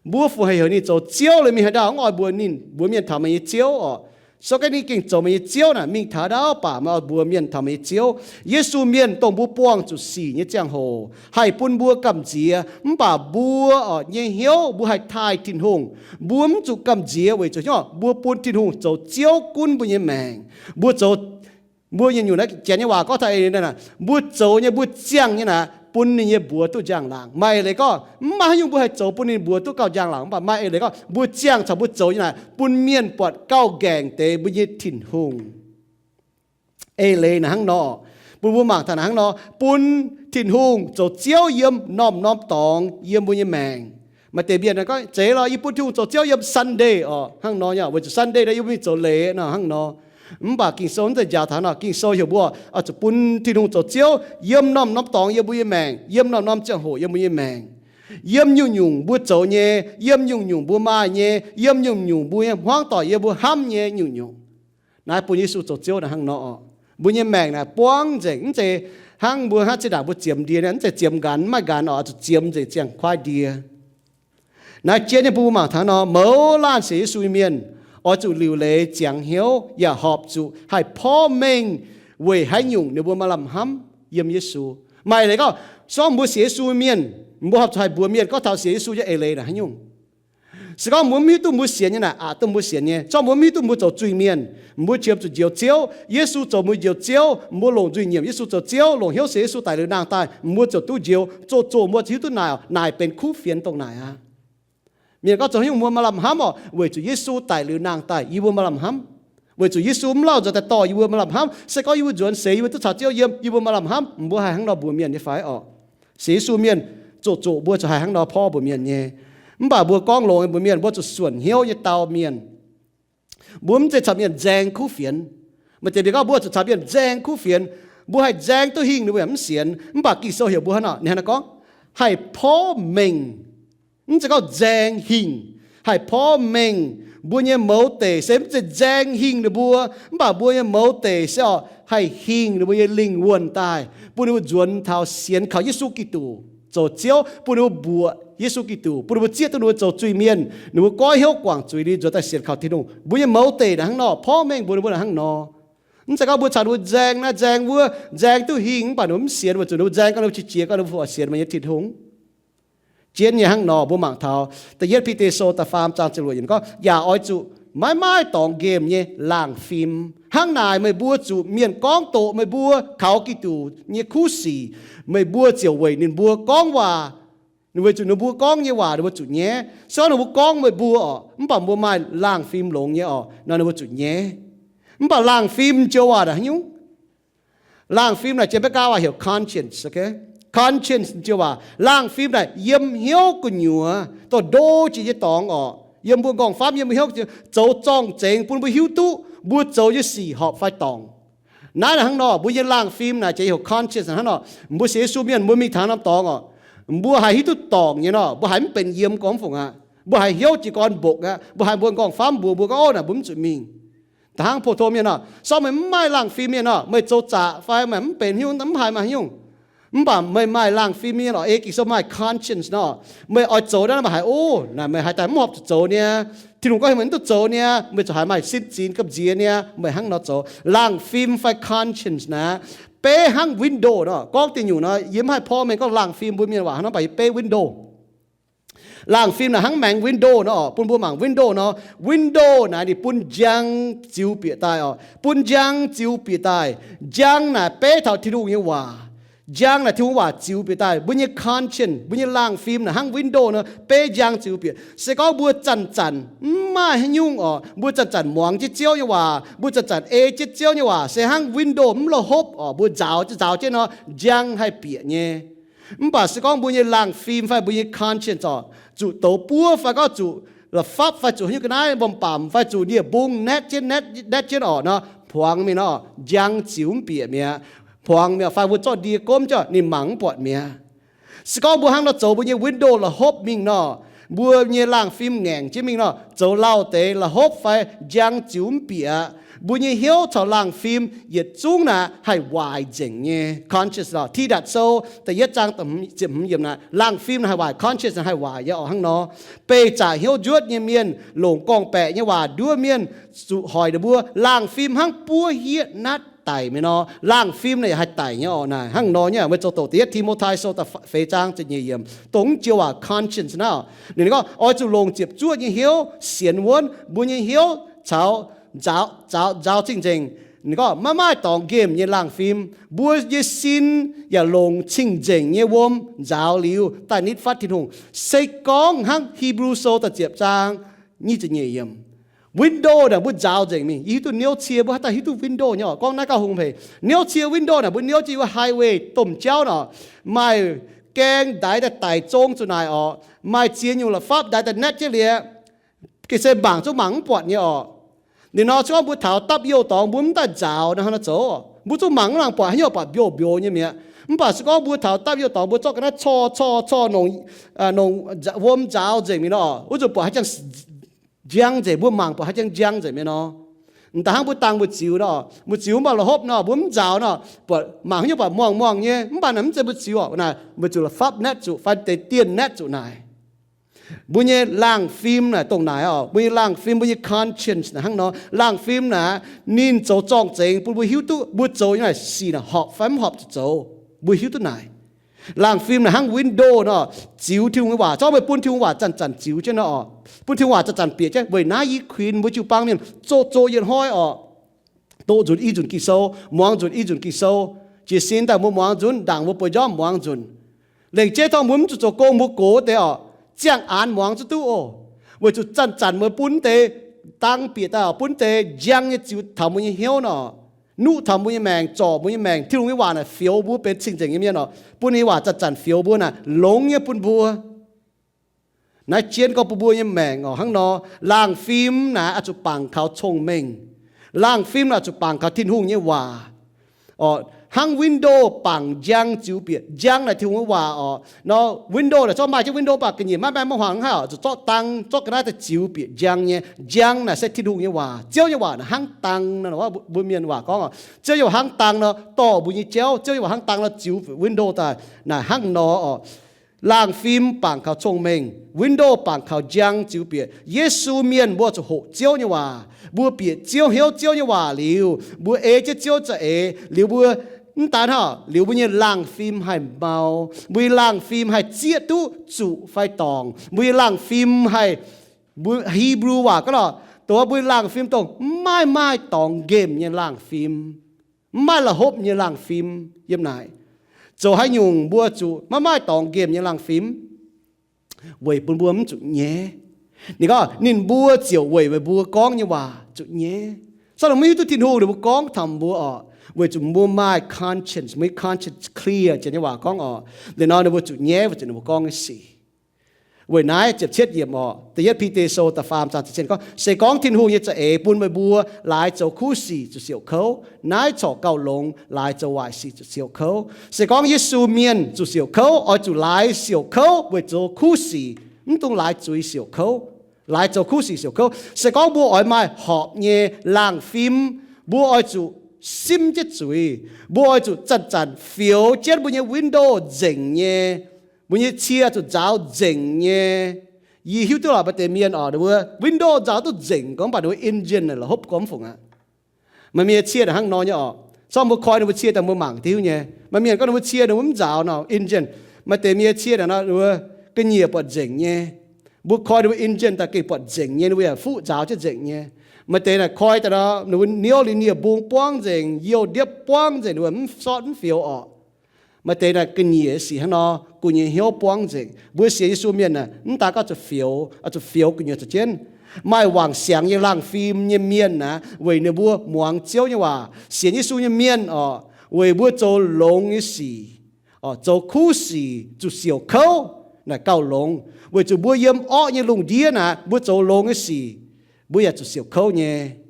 Mbuo fu haiz heuc ninh zoux Ziouv liuz mingh haaix ndau mv oix mbuox ninh, mbuox mienh taux meih nyei Ziouv oc. Se gorngv ninh gengh zoux meih nyei Ziouv naaic, mingh taux haaix ndau baac meih oix mbuox mienh taux meih nyei Ziouv. Yesu mienh dongh mbuo buangh zuqc sic nyei ziangh hoc haih bun mbuo gamh nziex, mv baac mbuo oc nyei hnyouv mbuo haih taaih Tin-Hungh. Mbuo mv zuqc gamh nziex weic zuqc hnyouv mbuo bun Tin-Hungh zoux Ziouv gunv mbuo nyei maengc. Mbuo zoux, mbuo nyei nyungc naaiv Janx nyei waac gorngv taux eix leiz naaic, mbuo zoux nyei mbuo ziangh nyei naaic bun ninh nyei mbuox duqv njang-laangc. Maaih eix leiz gorngv mv maaih haaix nyungc mbuo haih zoux bun ninh mbuox duqv gauh njang-laangc, mv baac maaih eix leiz gorngv mbuo ziangh caux mbuo zoux nyei naaic bun mienh buatc gauh nqaengc deix mbuo nyei Tin-Hungh. Eix leiz naaic hnangv nor, bun mbuo mangc taux naaic hnangv nor, bun Tin-Hungh zoux Ziouv yiem norm-norm dorngx yiem mbuo nyei maengc. Maaih deix mienh gorngv, zeiz lorqc, yie bun Tin-Hungh zoux Ziouv yiem Sunday oc, hnangv nor nyei, weic zuqc Sunday nor yie mbuo mingh zoux leiz nor hnangv nor. Mv baac Ging-Sou mv zeiz njaaux taux nor. Ging-Sou heuc mbuo oix zuqc bun Tin-Hungh zoux Ziouv yiem norm-norm dorngx yiem mbuo nyei maengc, yiem norm-norm ziangh hoc yiem mbuo nyei maengc, yiem nyungc-nyungc mbuo zoux nyei, yiem nyungc-nyungc mbuo maaih nyei, yiem nyungc-nyungc mbuo nyei hmuangv doic yiem mbuo hnamv nyei nyungc-nyungc. Naaiv bun Yesu zoux Ziouv naaic hnangv nor oc. Mbuo nyei maengc naaic buangv nzengc, mv zeiz hnangv mbuo hnangv zinh ndaangc mbuo ziemx ndie, mv zeiz ziemx nqanx, mv maaih nqanx oc, oix zuqc ziemx nzengc ziangh kuaaiv ndie. Naaiv jienv nyei bun mbuo mangc taux nor, mouz laanh sienx Yesu nyei mienh oix zuqc liuc leiz ziangx hnyouv yaac horpc zuqc haih porv mengh weic haaix nyungc ninh mbuo maaih lamh hnamv yiem Yesu. Maaih leiz gorngv, se gorngv mbuo sienx Yesu mienh, mbuo horpc zuqc haih mbuox mienh gorngv taux sienx Yesu nyei eix leiz naaic haaix nyungc. Se gorngv mbuo mv hiuv duqv mbuo sienx nyei naaic, aqc duqv mbuo sienx nyei. Se gorngv mbuo mv hiuv duqv mbuo zoux zuiz-mienh, mbuo qiemx zuqc njoux Ziouv, Yesu zoux mbuo njoux Ziouv, mbuo longc nzuih nyiemc Yesu zoux Ziouv, longc hnyouv sienx Yesu daic liuz nangh daaih, mbuo ziouc duqv njoux. Zoux zoqc mbuo ziouc hiuv duqv naaic oc, naaic benx kuv fienx dongh naaic aqv. Mienh gorngv zoux haaix nyungc mbuo maaih lamh hnamv oc, weic zuqc Yesu daic liuz nangh daaih yie mbuo maaih lamh hnamv. Weic zuqc Yesu mv lauh nzuonx daaih dorh yie mbuo maaih lamh hnamv. Se gorngv yie mbuo nzuonx seix yie mbuo duqv caux Ziouv yiem, yie mbuo maaih lamh hnamv. Mbuo haih hnangv nor mbuox mienh nyei fai oc? Sienx Yesu mienh zoqc zoqc mbuo ziouc haih hnangv nor porv mbuox mienh nyei. Mv baac mbuo gorngv longx mbuox mienh, mbuo zuqc suonc hnyouv nyei dau mienh. Mbuo mv zeiz caux mienh nzaeng kuv fienx. Maaih deix mienh gorngv mbuo zuqc caux mienh nzaeng kuv fienx. Mbuo haih nzaeng duqv hingh ninh mbuo yaac mv sienx. Mv baac Ging-Sou heuc mbuo hnangv nor, ninh hnangv nor gorngv, haih porv mengh. Mv zeiz gorngv nzaeng hingh, haih porv mengh mbuo nyei mouz deic. Se mv zeiz nzaeng hingh ninh mbuo, mv baac mbuo nyei mouz deic se oc haih hingh ninh mbuo nyei lingh wuonh daaih, bun ninh mbuo nzuonx taux sienx kaux Yesu Giduc zoux Ziouv, bun ninh mbuo mbuoqc Yesu Giduc, bun ninh mbuo zieqv duqv ninh mbuo zoux zuiz-mienh, ninh mbuo goiv hnyouv guangc zuiz liuz nzuonx daaih sienx kaux Tin-Hungh. Mbuo nyei mouz deic naaic hnangv nor, porv mengh mbuox ninh mbuo naaic hnangv nor. Mv zeiz gorngv mbuo caux ninh mbuo nzaeng naaiv nzaeng wuov, nzaeng duqv hingh mv baac ninh mbuo mv sienx, weic zuqc ninh mbuo nzaeng gorngv ninh mbuo qiex jiez, gorngv ninh mbuo fih sienx meih nyei Tin-Hungh. Jienv nyei hnangv nor, mbuo mangc taux da'yietv Bide Sou da'faam zaang ziepc luoqc yiemc gorngv, yaac oix zuqc maiv maaih dorngx nqemh nyei laangh fim. Hnangv naaic meih mbuo zuqc mienh gorngv doqc meih mbuo kaux Giduc nyei kuv sic, meih mbuo ziouc weic ninh mbuo gorngv waac, weic zuqc ninh mbuo gorngv nyei waac ninh mbuo zuqc nyaiv. Se gorngv ninh mbuo gorngv meih mbuo oc, mv baac mbuo maaih laangh fim longx nyei oc, nor ninh mbuo zuqc nyaiv. Mv baac laangh fim joux waac naaic haaix nyungc? Laangh fim naaic jiex Meigaa waac heuc conscience, okay? Conscience joux waac, laangh fim naaic yiem hnyouv gu'nyuoz, dongh ndo jiex nyei dorngx oc, yiem mbuo nqorngv-famv, yiem mbuo hnyouv zoux zorng-zengx bun mbuo hiuv duqv mbuo zoux nyei sic horpc fai dorngc. Naaiv naaic hnangv nor, mbuo nyei laangh fim naaic jiex heuc conscience hnangv nor. Mbuo sienx Yesu mienh mbuo mingh taux norm dorngx oc, mbuo haih hiuv duqv dorngc nyei nor, mbuo haiz mv benx yiem gorngv fungc aqv. Mbuo haiz hnyouv jiez gorn mbokc aqv. Mbuo haiz mbuo nqorngv-famv mbuox mbuo gorngv, ov, naaic mbuo mv zuqc mingh. Da'hnangv pou-tong mienh nor, se gorngv meih mv maaih laangh fim mienh nor, meih zoux zaqc fai meih mv benx haaix nyungc, mv haiz maaih haaix nyungc. Mv baac meih maaih laangh fim mienh oc, ei Ging-Sou maaih conscience nor, meih oix zoux naaiv, meih haiz, ov, naaic meih haaix daaih mv horpc zuqc zoux niaa. Tin-Hungh gorngv meih mv duqv zoux niaa, meih ziouc haiz maaih sin-zinh gamh nziex niaa, meih hnangv nor zoux. Laangh fim fai conscience naaic, beiv hnangv window nor, gorngv deix nyungc nor, yie mv haih porv mengh gorngv laangh fim mbuo mienh waac hnangv nor, mv baac yie beiv window. Laangh fim naaic hnangv maengx window nor oc, bun mbuo mangc window nor. Window naaic ninh bun njang ziux bieqc daaih oc, bun njang ziux bieqc daaih. Njang naaic beiv taux Tin-Hungh nyei waac. Njang naaic Tin-Hungh waac ziux bieqc daaih. Mbuo nyei conscience, mbuo nyei laangh fim naaic hnangv window nor, beiv njang ziux bieqc. Se gorngv mbuo zanc-zanc mv maaih haaix nyungc oc, mbuo zanc-zanc muangx jienv Ziouv nyei waac, mbuo zanc-zanc ei jienv Ziouv nyei waac, se hnangv window mv la'hopv oc, mbuo nzaaux, nzaaux jienv nor, njang haih bieqc nyei. Mv baac se gorngv mbuo nyei laangh fim fai mbuo nyei conscience oc, zuqc douz buov fai gorngv zuqc la'fapv fai zuqc haaix nyungc ga'naaiv mbomv-bamc fai zuqc nie-mbung naetv jienv, naetv, naetv jienv oc nor, hmuangx mingh nor, njang ziux mv bieqc mi'aqv. Hmuangx mi'aqv, fai mbuo zorqv ndie gomv jienv ninh mangc mv buatc mi'aqv. Se gorngv mbuo hnangv nor zoux, mbuo nyei window la'hopv mingh nor, Mbuo nyei laangh fim ngaengc jienv mingh nor, zoux lauh deix la'hopv fai njang ziux mv bieqc. Mbuo nyei hnyouv caux laangh fim yietc zungv naaic haih waaic nzengc nyei. Conscience lorqc, Tidatc Sou da'yietv zaang ziepc hmz yiemc naaic, laangh fim naaic haih waaic, conscience naaic haih waaic nyei orqc. Hnangv nor, beih zaqc hnyouv njuotv nyei mienh, longc gorngv-baeqc nyei waac nduov mienh, zuqc hoic ninh mbuo laangh fim hnangv buov hietv natv daic mingh nor, laangh fim naaic yaac haih daic nyei orqc. Naaic hnangv nor nyei, meih zoux doqc da'yietv Ti^mo^tai Sou da'feix zaang ziepc nyeic yiemc, dongh mv joux waac conscience naaic. Ninh gorngv oix zuqc longc ziepc zuoqv nyei hnyouv sienx wuonv mbuo nyei hnyouv caux nzaaux, nzaaux, nzaaux cing-nzengc. Ninh gorngv maiv maaih dorngx nqemh nyei laangh fim. Mbuo nyei sin yaac longc cing-nzengc nyei wuom nzaaux liuz daaih nitv fatv Tin-Hungh. Se gorngv hnangv Hipv^lu Sou da'ziepc zaang nyic ziepc nyeic yiemc, window naaic mbuo nzaaux nzengc mingh. Yie hiuv duqv niouv cie mbuo haaix dauh hiuv duqv window nyei orqc. Gorngv naaiv gauh hungh hec. Niouv cie window naaic mbuo niouv jienv highway domh jauv nor, maaih gaeng ndaix daaih daic zong zuqc naaic orqc, maaih ziex nyungc la'fapv ndaix daaih naetv jienv liuz, ga'sie mangc zungv mangc mv buatc nyei orqc. Ninh nor se gorngv mbuo taux dapv youh dorngx mbuo mv daaih nzaaux nor, hnangv nor zoux, mbuo zungv mangc mv nangc buatc, haaix nyungc buatc mbiouh mbiouh nyei mi'aqv. Mv baac se gorngv mbuo taux dapv youh dorngx mbuo zorqv ga'naaiv corc corc corc nongc, nongc wuom nzaaux nzengc mingh nor, wuov zuqc buatc haaix jangx njang nzengc, mbuo mangc buatc haaix jangx njang nzengc mingh nor. M'daaih hnangv mbuo dangh mbu'ziex nor, mbu'ziex mv baac la'hopv nor, mbuo mv nzaaux nor, buatc mangc haaix nyungc buatc muangh muangh nyei, mv baac naaic mv zeiz mbu'ziex orqc. Naaic meih zuqc la'fapv naetv zuqc fai deix dienh naetv zuqc naaic. Mbuo nyei laangh fim naaic dongh naaic orqc. Mbuo nyei laangh fim, mbuo nyei conscience naaic hnangv nor. Laangh fim naaic ninh zoux zorng-zengx bun mbuo hiuv duqv mbuo zoux nyei naaic sic naaic horpc fai mv horpc zuqc zoux. Mbuo hiuv duqv naaic. Laangh fim naaic hnangv window nor, ziux Tin-Hungh nyei waac. Zorqv meih bun Tin-Hungh waac zanc-zanc ziux jienv nor orqc, bun Tin-Hungh waac zanc-zanc bieqc jienv. Weic naaiv yie kuinx mbuo jiu-baang mienh zoqc zoqc yietc hnoi orqc, doqc nzunc i nzunc Ging-Sou, muangx nzunc i nzunc Ging-Sou. Jiez sin daaih mbuo muangx nzunc, ndaangc mbuo bueix njormv muangx nzunc. Lengc jeiv torngv mbuo mv zuqc zoux gong, mbuo gox deix orqc, ziangh aanx muangx zuqc duqv oc. Weic zuqc zanc-zanc meih bun deix dang bieqc daaih orqc, bun deix njang nyei ziux taux mbuo nyei hnyouv nor, nuqv taux mbuo nyei maengc, zorc mbuo nyei maengc. Tin-Hungh nyei waac naaic fioux mbuo benx cing-nzengc nyei mienh orqc, bun nyei waac zanc-zanc fioux mbuo naaic longx nyei bun mbuo. Naaiv jienv gorngv bun mbuo nyei maengc orqc. Hnangv nor, laangh fim naaic oix zuqc bangc kaux cong-mengh. Laangh fim naaic oix zuqc bangc kaux Tin-Hungh nyei waac orqc. Hnangv window bangc njang ziux bieqc. Njang naaic Tin-Hungh nyei waac orqc. Nor window naaic zorqv maaih jienv window mv baac ga'nyiec maiv maaih maiv hmuangx haic, zuqc zorqv dang, zorqv ga'naaiv daaih ziux bieqc njang nyei. Njang naaic se Tin-Hungh nyei waac. Ziouv nyei waac naaic hnangv dang nor, mbuo mienh waac gorngv orqc, Ziouv nyei waac hnangv dang nor dorh mbuo nyei jauv. Ziouv nyei waac hnangv dang nor ziux window daaih. Naaic hnangv nor orqc. Laangh fim bangc kaux cong-mengh, window bangc kaux njang ziux bieqc. Yesu mienh mbuo zuqc hoqc Ziouv nyei waac. Mbuo bieqc Ziouv, hnyouv Ziouv nyei waac liuz, mbuo ei jienv Ziouv za'eix liuz, mbuo mv daan hnangv, liuz mbuo nyei laangh fim haih mau, mbuo nyei laangh fim haih zieqv duqv zuqc fai dorngc, mbuo nyei laangh fim haih, mbuo Hipv^lu waac gorngv lorqc, dongh mbuo nyei laangh fim dongh maiv maaih dorngx nqemh nyei laangh fim, mv maaih la'hopv nyei laangh fim yiem naaic. Zoux haaix nyungc mbuo zuqc maiv maaih dorngx nqemh nyei laangh fim? Weic bun mbuo mv zuqc nyaiv. Ninh gorngv ninh mbuo ziouc weic, weic mbuo gorngv nyei waac zuqc nyaiv. Sou longc maiv hiuv duqv Tin-Hungh ninh mbuo gorngv taux mbuo orqc, weic zuqc mbuo maaih conscience, mbuo conscience clear, janx nyei waac gorngv orqc. Liuz nor ninh mbuo zuqc nyaiv weic zuqc ninh mbuo gorngv nyei sic. Weic naaiv ziepc cietv yiemc orqc, da'yietv Bide Sou da'faam zaang ziepc cietv gorngv, se gorngv Tin-Hungh nyei za'eix bun meih mbuo laaix zoux kuv sic zuqc siouc kouv, naaiv corc gauh longx, laaix zoux waaic sic zuqc siouc kouv. Se gorngv Yesu mienh zuqc siouc kouv, oix zuqc laaix siouc kouv weic zoux kuv sic, mv dungx laaix zuiz siouc kouv. Laaix zoux kuv sic siouc kouv. Se gorngv mbuo oix maaih horpc nyei laangh fim, mbuo oix zuqc simv jienv zuiz. Mbuo oix zuqc zanc-zanc fioux jienv mbuo nyei window nzengc nyei. Mbuo nyei cie zuqc nzaaux nzengc nyei. Yie hiuv duqv lorqc, maaih deix mienh orqc, ninh mbuo window nzaaux duqv nzengc gorngv, mv baac ninh mbuo engine naaic la'hopv gormx fungc aqv. Maaih mienh cie naaic hnangv nor nyei orqc. Corc mbuo koi ninh mbuo cie daaih mbuo mangc deix hiuv nyei. Maaih mienh gorngv ninh mbuo cie ninh mbuo mv nzaaux nor engine. Maaih deix mienh cie naaic nor ninh mbuo ga'nyiec buatc nzengc nyei. Mbuo koi ninh mbuo engine daaih gengh buatc nzengc nyei, ninh mbuo yaac fuqv nzaaux jienv nzengc nyei. Maaih deix naaic koi daaih nor ninh mbuo niouv liuz nie-mbung buangv nzengc, youh ndiepv buangv nzengc, ninh mbuo mv sortv mv fioux orqc. Maaih deix naaic ga'nyiec sic hnangv nor, gu'nyuoz hnyouv buangv nzengc. Mbuo sienx Yesu mienh naaic mv daan gorngv zuqc fioux, zuqc fioux gu'nyuoz zoux jienv. Maaih wangc siangx nyei laangh fim nyei mienh naaic, weic ninh mbuo muangx Ziouv nyei waac, sienx Yesu nyei mienh orqc, weic mbuo zoux longx nyei sic, zoux kuv sic zuqc siouc kouv naaic gauh longx, weic zuqc mbuo yiem orqv nyei lungh ndiev naaic mbuo zoux longx nyei sic, mbuo yaac zuqc siouc kouv nyei.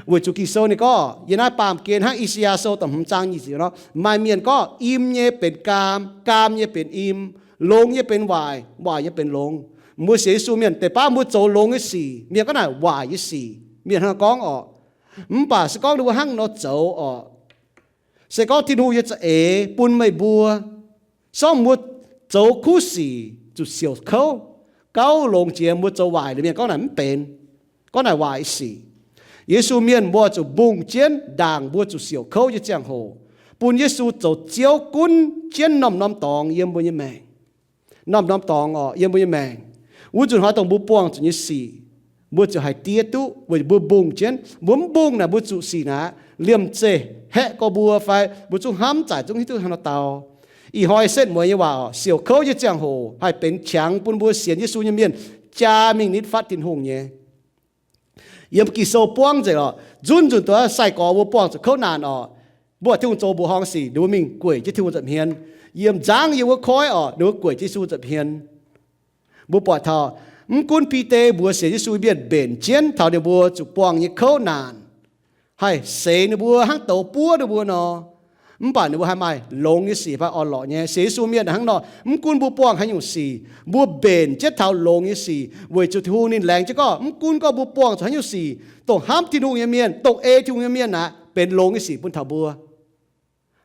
Weic zuqc Ging-Sou ninh gorngv, yiem naaiv baamh gen hnangv I^saa^yaa Sou da'hmz zaang nyic ziepc nor, maaih mienh gorngv, im nyei benx gaam, gaam nyei benx im, longx nyei benx waaic, waaic nyei benx longx. Mbuo sienx Yesu mienh deix baav mbuo zoux longx nyei sic, mienh gorngv naaic waaic nyei sic, mienh hnangv gorngv orqc. Mv baac se gorngv ninh mbuo hnangv nor zoux orqc, se gorngv Tin-Hungh nyei za'eix bun meih mbuo, sorng mbuo zoux kuv sic zuqc siouc kouv, gauh longx jiex mbuo zoux waaic liuz mienh gorngv naaic mv benx, gorngv naaic waaic sic. Yesu mienh mbuo zuqc mbungh jienv ndaangc mbuo zuqc siouc kouv nyei ziangh hoc, bun Yesu zoux Ziouv gunv jienv norm-norm dorngx yiem mbuo nyei maengc. Norm-norm dorngx orqc, yiem mbuo nyei maengc. Wuov nzunc hnoi dongh mbuo buangh zuqc nyei sic, mbuo ziouc haih diev duqv weic mbuo mbungh jienv. Mbuo mv mbungh naaic mbuo zuqc sic naaic, liemh zeih haeqv gorx mbuo fai mbuo zungv hnamv zaic zungv hiuv duqv hnangv nor dau. Ih hnoi setv mueiz nyei waac orqc, siouc kouv nyei ziangh hoc haih benx qangx bun mbuo sienx Yesu nyei mienh jaa mingh nitv fatv Tin-Hungh nyei. Yiem Ging-Sou buangv nzengc orqc, nzunc nzunc duqv sai-gorx mbuo buangh zuqc kouv naanc orqc, mbuo Tin-Hungh zoux mbuoqc horngh sic, ninh mbuo mingh gueic jienv Tin-Hungh nza'hmien. Yiem nzangv yiem wuov koiv orqc, ninh mbuo gueic jienv Yesu nza'hmien. Mbuo buatc taux, mv gunv Bide mbuox sienx Yesu mienh mbenc jienv taux ninh mbuo zuqc buangh nyei kouv naanc, haih seix ninh mbuo hnangv douz buov ninh mbuo nor, mv baac ninh mbuo haih maaih longx nyei sic fai orn-lorqc nyei. Sienx Yesu mienh hnangv nor, mv gunv mbuo buangh haaix nyungc sic, mbuo mbenc jienv taux longx nyei sic weic zuqc Tin-Hungh ninh laengz jienv gorngv, mv gunv gorngv mbuo buangh zuqc haaix nyungc sic, dongh hnamv Tin-Hungh nyei mienh, dongh ei Tin-Hungh nyei mienh naaic, benx longx nyei sic bun taux mbuo.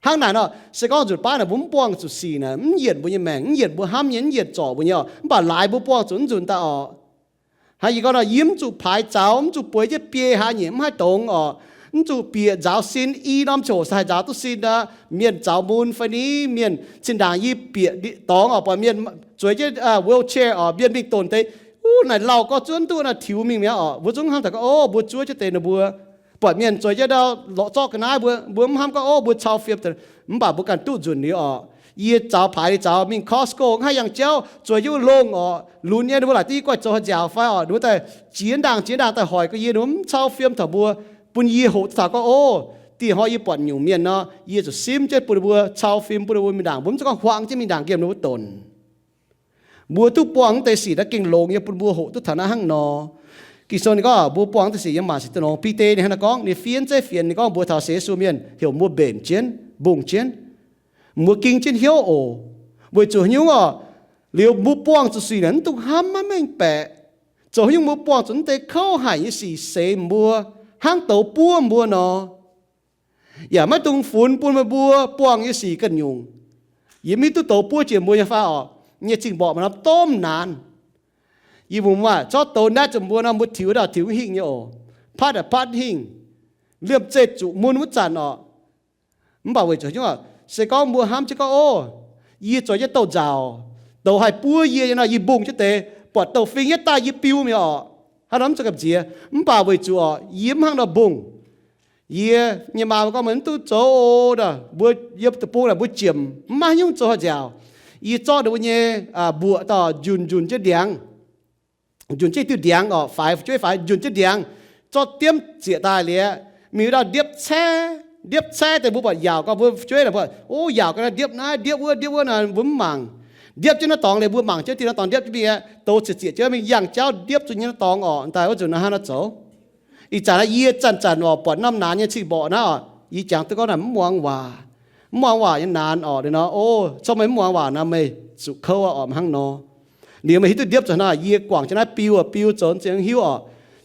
Hnangv naaic nor, se gorngv nzunc baav naaic mbuo mv buangh zuqc sic naaic, mv yienc mbuo nyei maengc, mv yienc mbuo hnamv nyei, mv yienc zorc mbuo nyei orqc, mv baac laaix mbuo buangh zuqc mv nzunc daaih orqc. Hnangv yie gorngv nor, yie mv zuqc paaix zaux, mv zuqc bueix jienv biei hlaax nyeic mv haih dongz orqc, mv zuqc bieqc nzaaux sin, i norm ziangh hoc se haih nzaaux duqv sin aqv. Mienh zaux mun fai ni, mienh zinh ndaangc yie bieqc dorngx orqc, buatc mienh zueiz jienv wheelchair orqc, mienh mingh donc deix, wuov naaic lauh gorx zuov duqv naaic tiux mingh mi'aqv orqc. Mbuo zungv hnamv daaih gorngv, o, mbuo zuov jienv deix ninh mbuo. Buatc mienh zueiz jienv ndau lorqc zorqv ga'naaiv mbuo, mbuo mv hnamv gorngv, o, mbuo cau fiem. Mv baac mbuo ganh duqv nzunc liuz orqc, yie zaux paaix liuz zaux mingh Costco, mv haih yangh jauv, zueiz jienv wuov longh orqc, lunx nyei, ninh mbuo laaic duqv yie guaih zoux haaix nziaauc fai orqc, ninh mbuo daaih jiex ndaangc jiex ndaangc daaih hoic gorx yie, ninh mbuo mv cau fiem taux mbuo, bun yie hoqc duqv taux gorngv, o, dingh hnoi yie buatc nyungc mienh nor, yie zuqc simv jienv bun ninh mbuo cau fim, bun ninh mbuo mingh ndaangc, mbuo mv zuqc gorngv huaang jienv mingh ndaangc nqemh ninh mbuo donc. Mbuo duqv buangh wuov deix sic naaiv gengh longx nyei bun mbuo hoqc duqv taux naaiv hnangv nor. Ging-Sou ninh gorngv mbuo buangh wuov deix sic yiem maanc sic duqv longx. Bide ninh hnangv naaiv gorngv, ninh fiev zeiv fienx, ninh gorngv mbuox taux sienx Yesu mienh heuc mbuo mbenc jienv, mbungh jienv, mbuo ging jienv hnyouv oc. Weic zuqc haaix nyungc orqc? Liuz mbuo buangh zuqc sic naaic mv dungx hnamv maiv mengh baeqc. Zoux haaix nyungc mbuo buangh zuqc wuov deix kouv haic nyei sic seix mbuo, hnangv douz buov mbuo nor. Yaac maiv dungx funx bun meih mbuo buangh nyei sic ganh nyungc. Yie mv hiuv duqv douz buov jiex mbuo nyei fai orqc, nyei zingh mborqc maaih norm domh naanc. Yie mbuo maaih zorqv douz naetv zuqc mbuo nor, mbuo tiux daaih tiux hingh nyei oc. Patv daaih patv hingh. Liemh zeih zuqc mun wuov zanc orqc. Mv baac weic zuqc haaix nyungc, se gorngv mbuo hnamv jienv gorngv, o, yie zueiz jienv douz-nzauc, douz haih buov yie nyei nor, yie mbungh jienv deix, buatc douz-fing yietv daaih yie biu mi'aqv orqc. Hnangv nor mv zuqc gamh nziex. Mv baac weic zuqc orqc, yie mv hnangv nor mbungh. Yie nyei maa gorngv, meih mv duqv zoux oc. Mbuo yiem deic-bung naaic mbuo jiemc, mv maaih haaix nyungc zoux haaix nziaauc. Yie zorqv ninh mbuo nyei mbuoqc daaih njunc njunc jienv ndiangx, njunc jienv diuh ndiangx orqc, faix fu'jueiv faix njunc jienv ndiangx, zorqv diemv zieqc daaih liuz, mingh ndau ndiepv caev, ndiepv caev deix mbuo buatc yaauc gau, mbuo fu'jueiv naaic mbuo, o, yaauc gau naaiv, ndiepv naaiv, ndiepv wuov, ndiepv wuov naaic, mbuo mv mangc. Ndiepv jienv naaiv dorngx liuz, mbuo mangc jienv diuh naaiv dorngx ndiepv jienv mingh aqv, douz zieqc zieqc jienv mingh yangh jauv ndiepv zuqc nyei naaiv dorngx orqc. Daaih wuov nzunc naaiv hnangv naaiv zoux. Ih zanc naaiv yie zanc-zanc orqc, buatc norm naanx nyei zingh mborqc naaiv orqc, yie jangx duqv gorngv naaic mv muangx waac. Mv muangx waac nyei naanx orqc, liuz nor, o, corc meih mv muangx waac nor, meih zuqc kouv orqc, hnangv nor. Liuz meih hiuv duqv ndiepv zuqc hnangv, yie guangc jienv naaiv biu orqc, biu zoux ziex hiuv orqc.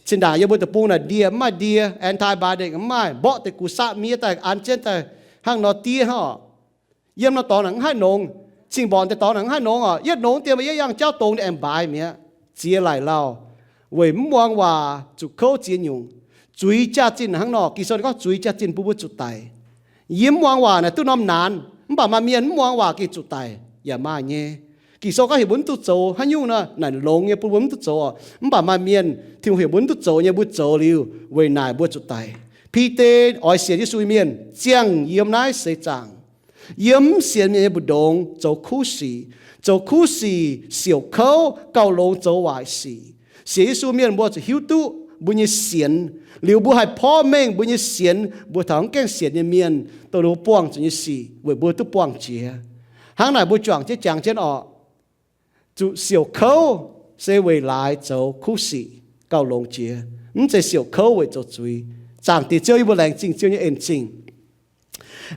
Zinh ndaangc yie mbuo deic-bung naaic ndie mv maaih ndie, antibiotic mv maaih, mborqv deix gux saqv miev daaih an jienv daaih hnangv nor diev hnangv orqc. Yiem nor dorngx naaic mv haih nongx, zingh mborqc deix dorngx naaic mv haih nongx orqc. Yietv nongx dien mbuo yietv yangh jauv dongx deix aengx mbaix mi'aqv. Ziex laaic lauh, weic mv muangx waac zuqc kouv ziex nyungc. Zuiz jaax-zinh hnangv nor, Ging-Sou ninh gorngv zuiz jaax-zinh bun mbuo zuqc daic. Yie mv muangx waac naaic duqv norm naanx, mv baac maaih mienh mv muangx waac gengh zuqc daic yaac maaih nyei. Ging-Sou gorngv heuc mbuo mv duqv zoux haaix nyungc nor, naaic longx nyei bun mbuo mv duqv zoux orqc. Mv baac maaih mienh Tin-Hungh heuc mbuo mv duqv zoux nyei, mbuo zoux liuz weic naaic mbuo zuqc daic. Bide oix sienx Yesu nyei mienh ziangh yiem naaiv seix zaangc. Yiem mv sienx mienh nyei mbu'ndongx zoux kuv sic. Zoux kuv sic siouc kouv gauh longx zoux waaic sic. Sienx Yesu mienh mbuo zuqc hiuv duqv mbuo nyei sienx, liuz mbuo haih porv mengh mbuo nyei sienx mbuox taux mv gaengh sienx nyei mienh, dongh ninh mbuo buangh zuqc nyei sic weic mbuo duqv buangh jiex. Hnangv naaic mbuo juangc jienv jangx jienv orqc, zuqc siouc kouv se weic laaix zoux kuv sic gauh longx jiex, mv zeiz siouc kouv weic zoux zuiz. Zaangc Diex Ziouv, yie mbuo laengz zingh Ziouv nyei en-zingh.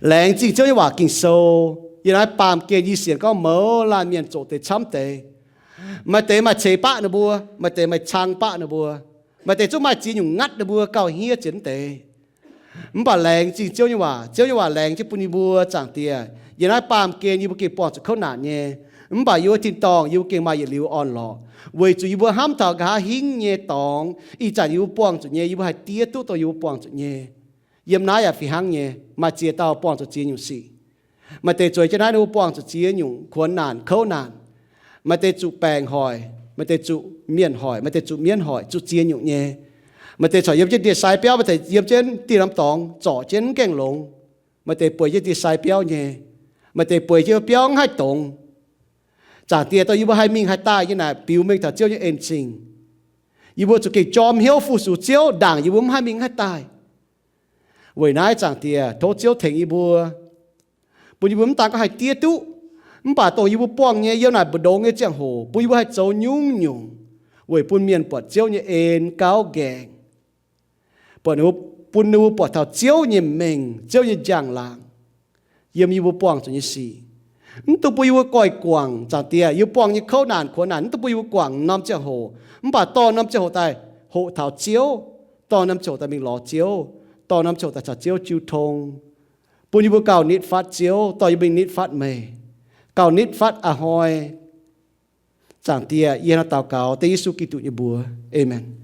Laengz zingh Ziouv nyei waac Ging-Sou. Yiem naaiv baamh gen yie sienx gorngv mouz laanh mienh zoqc deix camv deix. Maaih deix maaih ceix baqv ninh mbuo, maaih deix maaih cang baqv ninh mbuo, maaih deix zungv maaih ziex nyungc ngatv ninh mbuo gauh hniev zienx deix. Mv baac laengz zingh Ziouv nyei waac. Ziouv nyei waac laengz jienv bun yie mbuo, Zaangc Diex. Yiem naaiv baamh gen yie mbuo gengh buangh zuqc kouv naanc nyei. Mv baac yie mbuo tin-dorngh yie mbuo gengh maaih yietc liuz orn-lorqc, weic zuqc yie mbuo hnamv taux nqa'haav hingv nyei dorngx. Ih zanc yie mbuo buangh zuqc nyei, yie mbuo haih diev duqv dongh yie mbuo buangh zuqc nyei. Yiem naaiv yaac fih hnangv nyei, maaih ziex dauh buangh zuqc ziex nyungc sic. Maaih deix zueiz jienv naaiv ninh mbuo buangh zuqc ziex nyungc kuonx naanc kouv naanc. Maaih deix zuqc baengc hoic, maaih deix zuqc mienh hoic, maaih deix zuqc mienv hoic, zuqc ziex nyungc nyei. Maaih deix corc yiem jienv ndie-sai biauv, maaih deix yiem jienv dieh norm dorngx zorc jienv mv gaengh longx. Maaih deix bueix jienv ndie-sai biauv nyei. Maaih deix bueix jienv biauv mv haih dongz. Zaangc Diex, dongh yie mbuo haih mingh haih daaih nyei naaic biux mengh taux Ziouv nyei en-zingh. Yie mbuo zuqc gengh jorm hnyouv fu-sux Ziouv ndaangc yie mbuo mv haih mingh mv haih daaih. Weic naaiv Zaangc Diex, tov Ziouv tengx yie mbuo, bun yie mbuo mv daan gorngv haih diev duqv, mv baac dongh yie mbuo buangh nyei yiem naaic mbu'ndongx nyei ziangh hoc bun yie mbuo haih zoux nyungc-nyungc weic bun mienh buatc Ziouv nyei en gauh nqaengc, buatc, bun ninh mbuo buatc taux Ziouv nyei mengh, Ziouv nyei njang-laangc yiem yie mbuo buangh zuqc nyei sic. Mv dungx bun yie mbuo goiv guangc, Zaangc Diex, yie mbuo buangh nyei kouv naanc kuonx naanc, mv dungx bun yie mbuo guangc norm ziangh hoc. Mv baac dorh norm ziangh hoc daaih hoqc taux Ziouv, dorh norm ziangh hoc daaih mingh lorz Ziouv, dorh norm ziangh hoc daaih caux Ziouv jiu tong, bun yie mbuo gauh nitv fatv Ziouv, dorh yie mbuo mingh nitv fatv meih, gauh nitv fatv a'hnoi. Zaangc Diex, yie hnangv naaiv daux gaux dengv Yesu Giduc nyei mbuox. Aamen.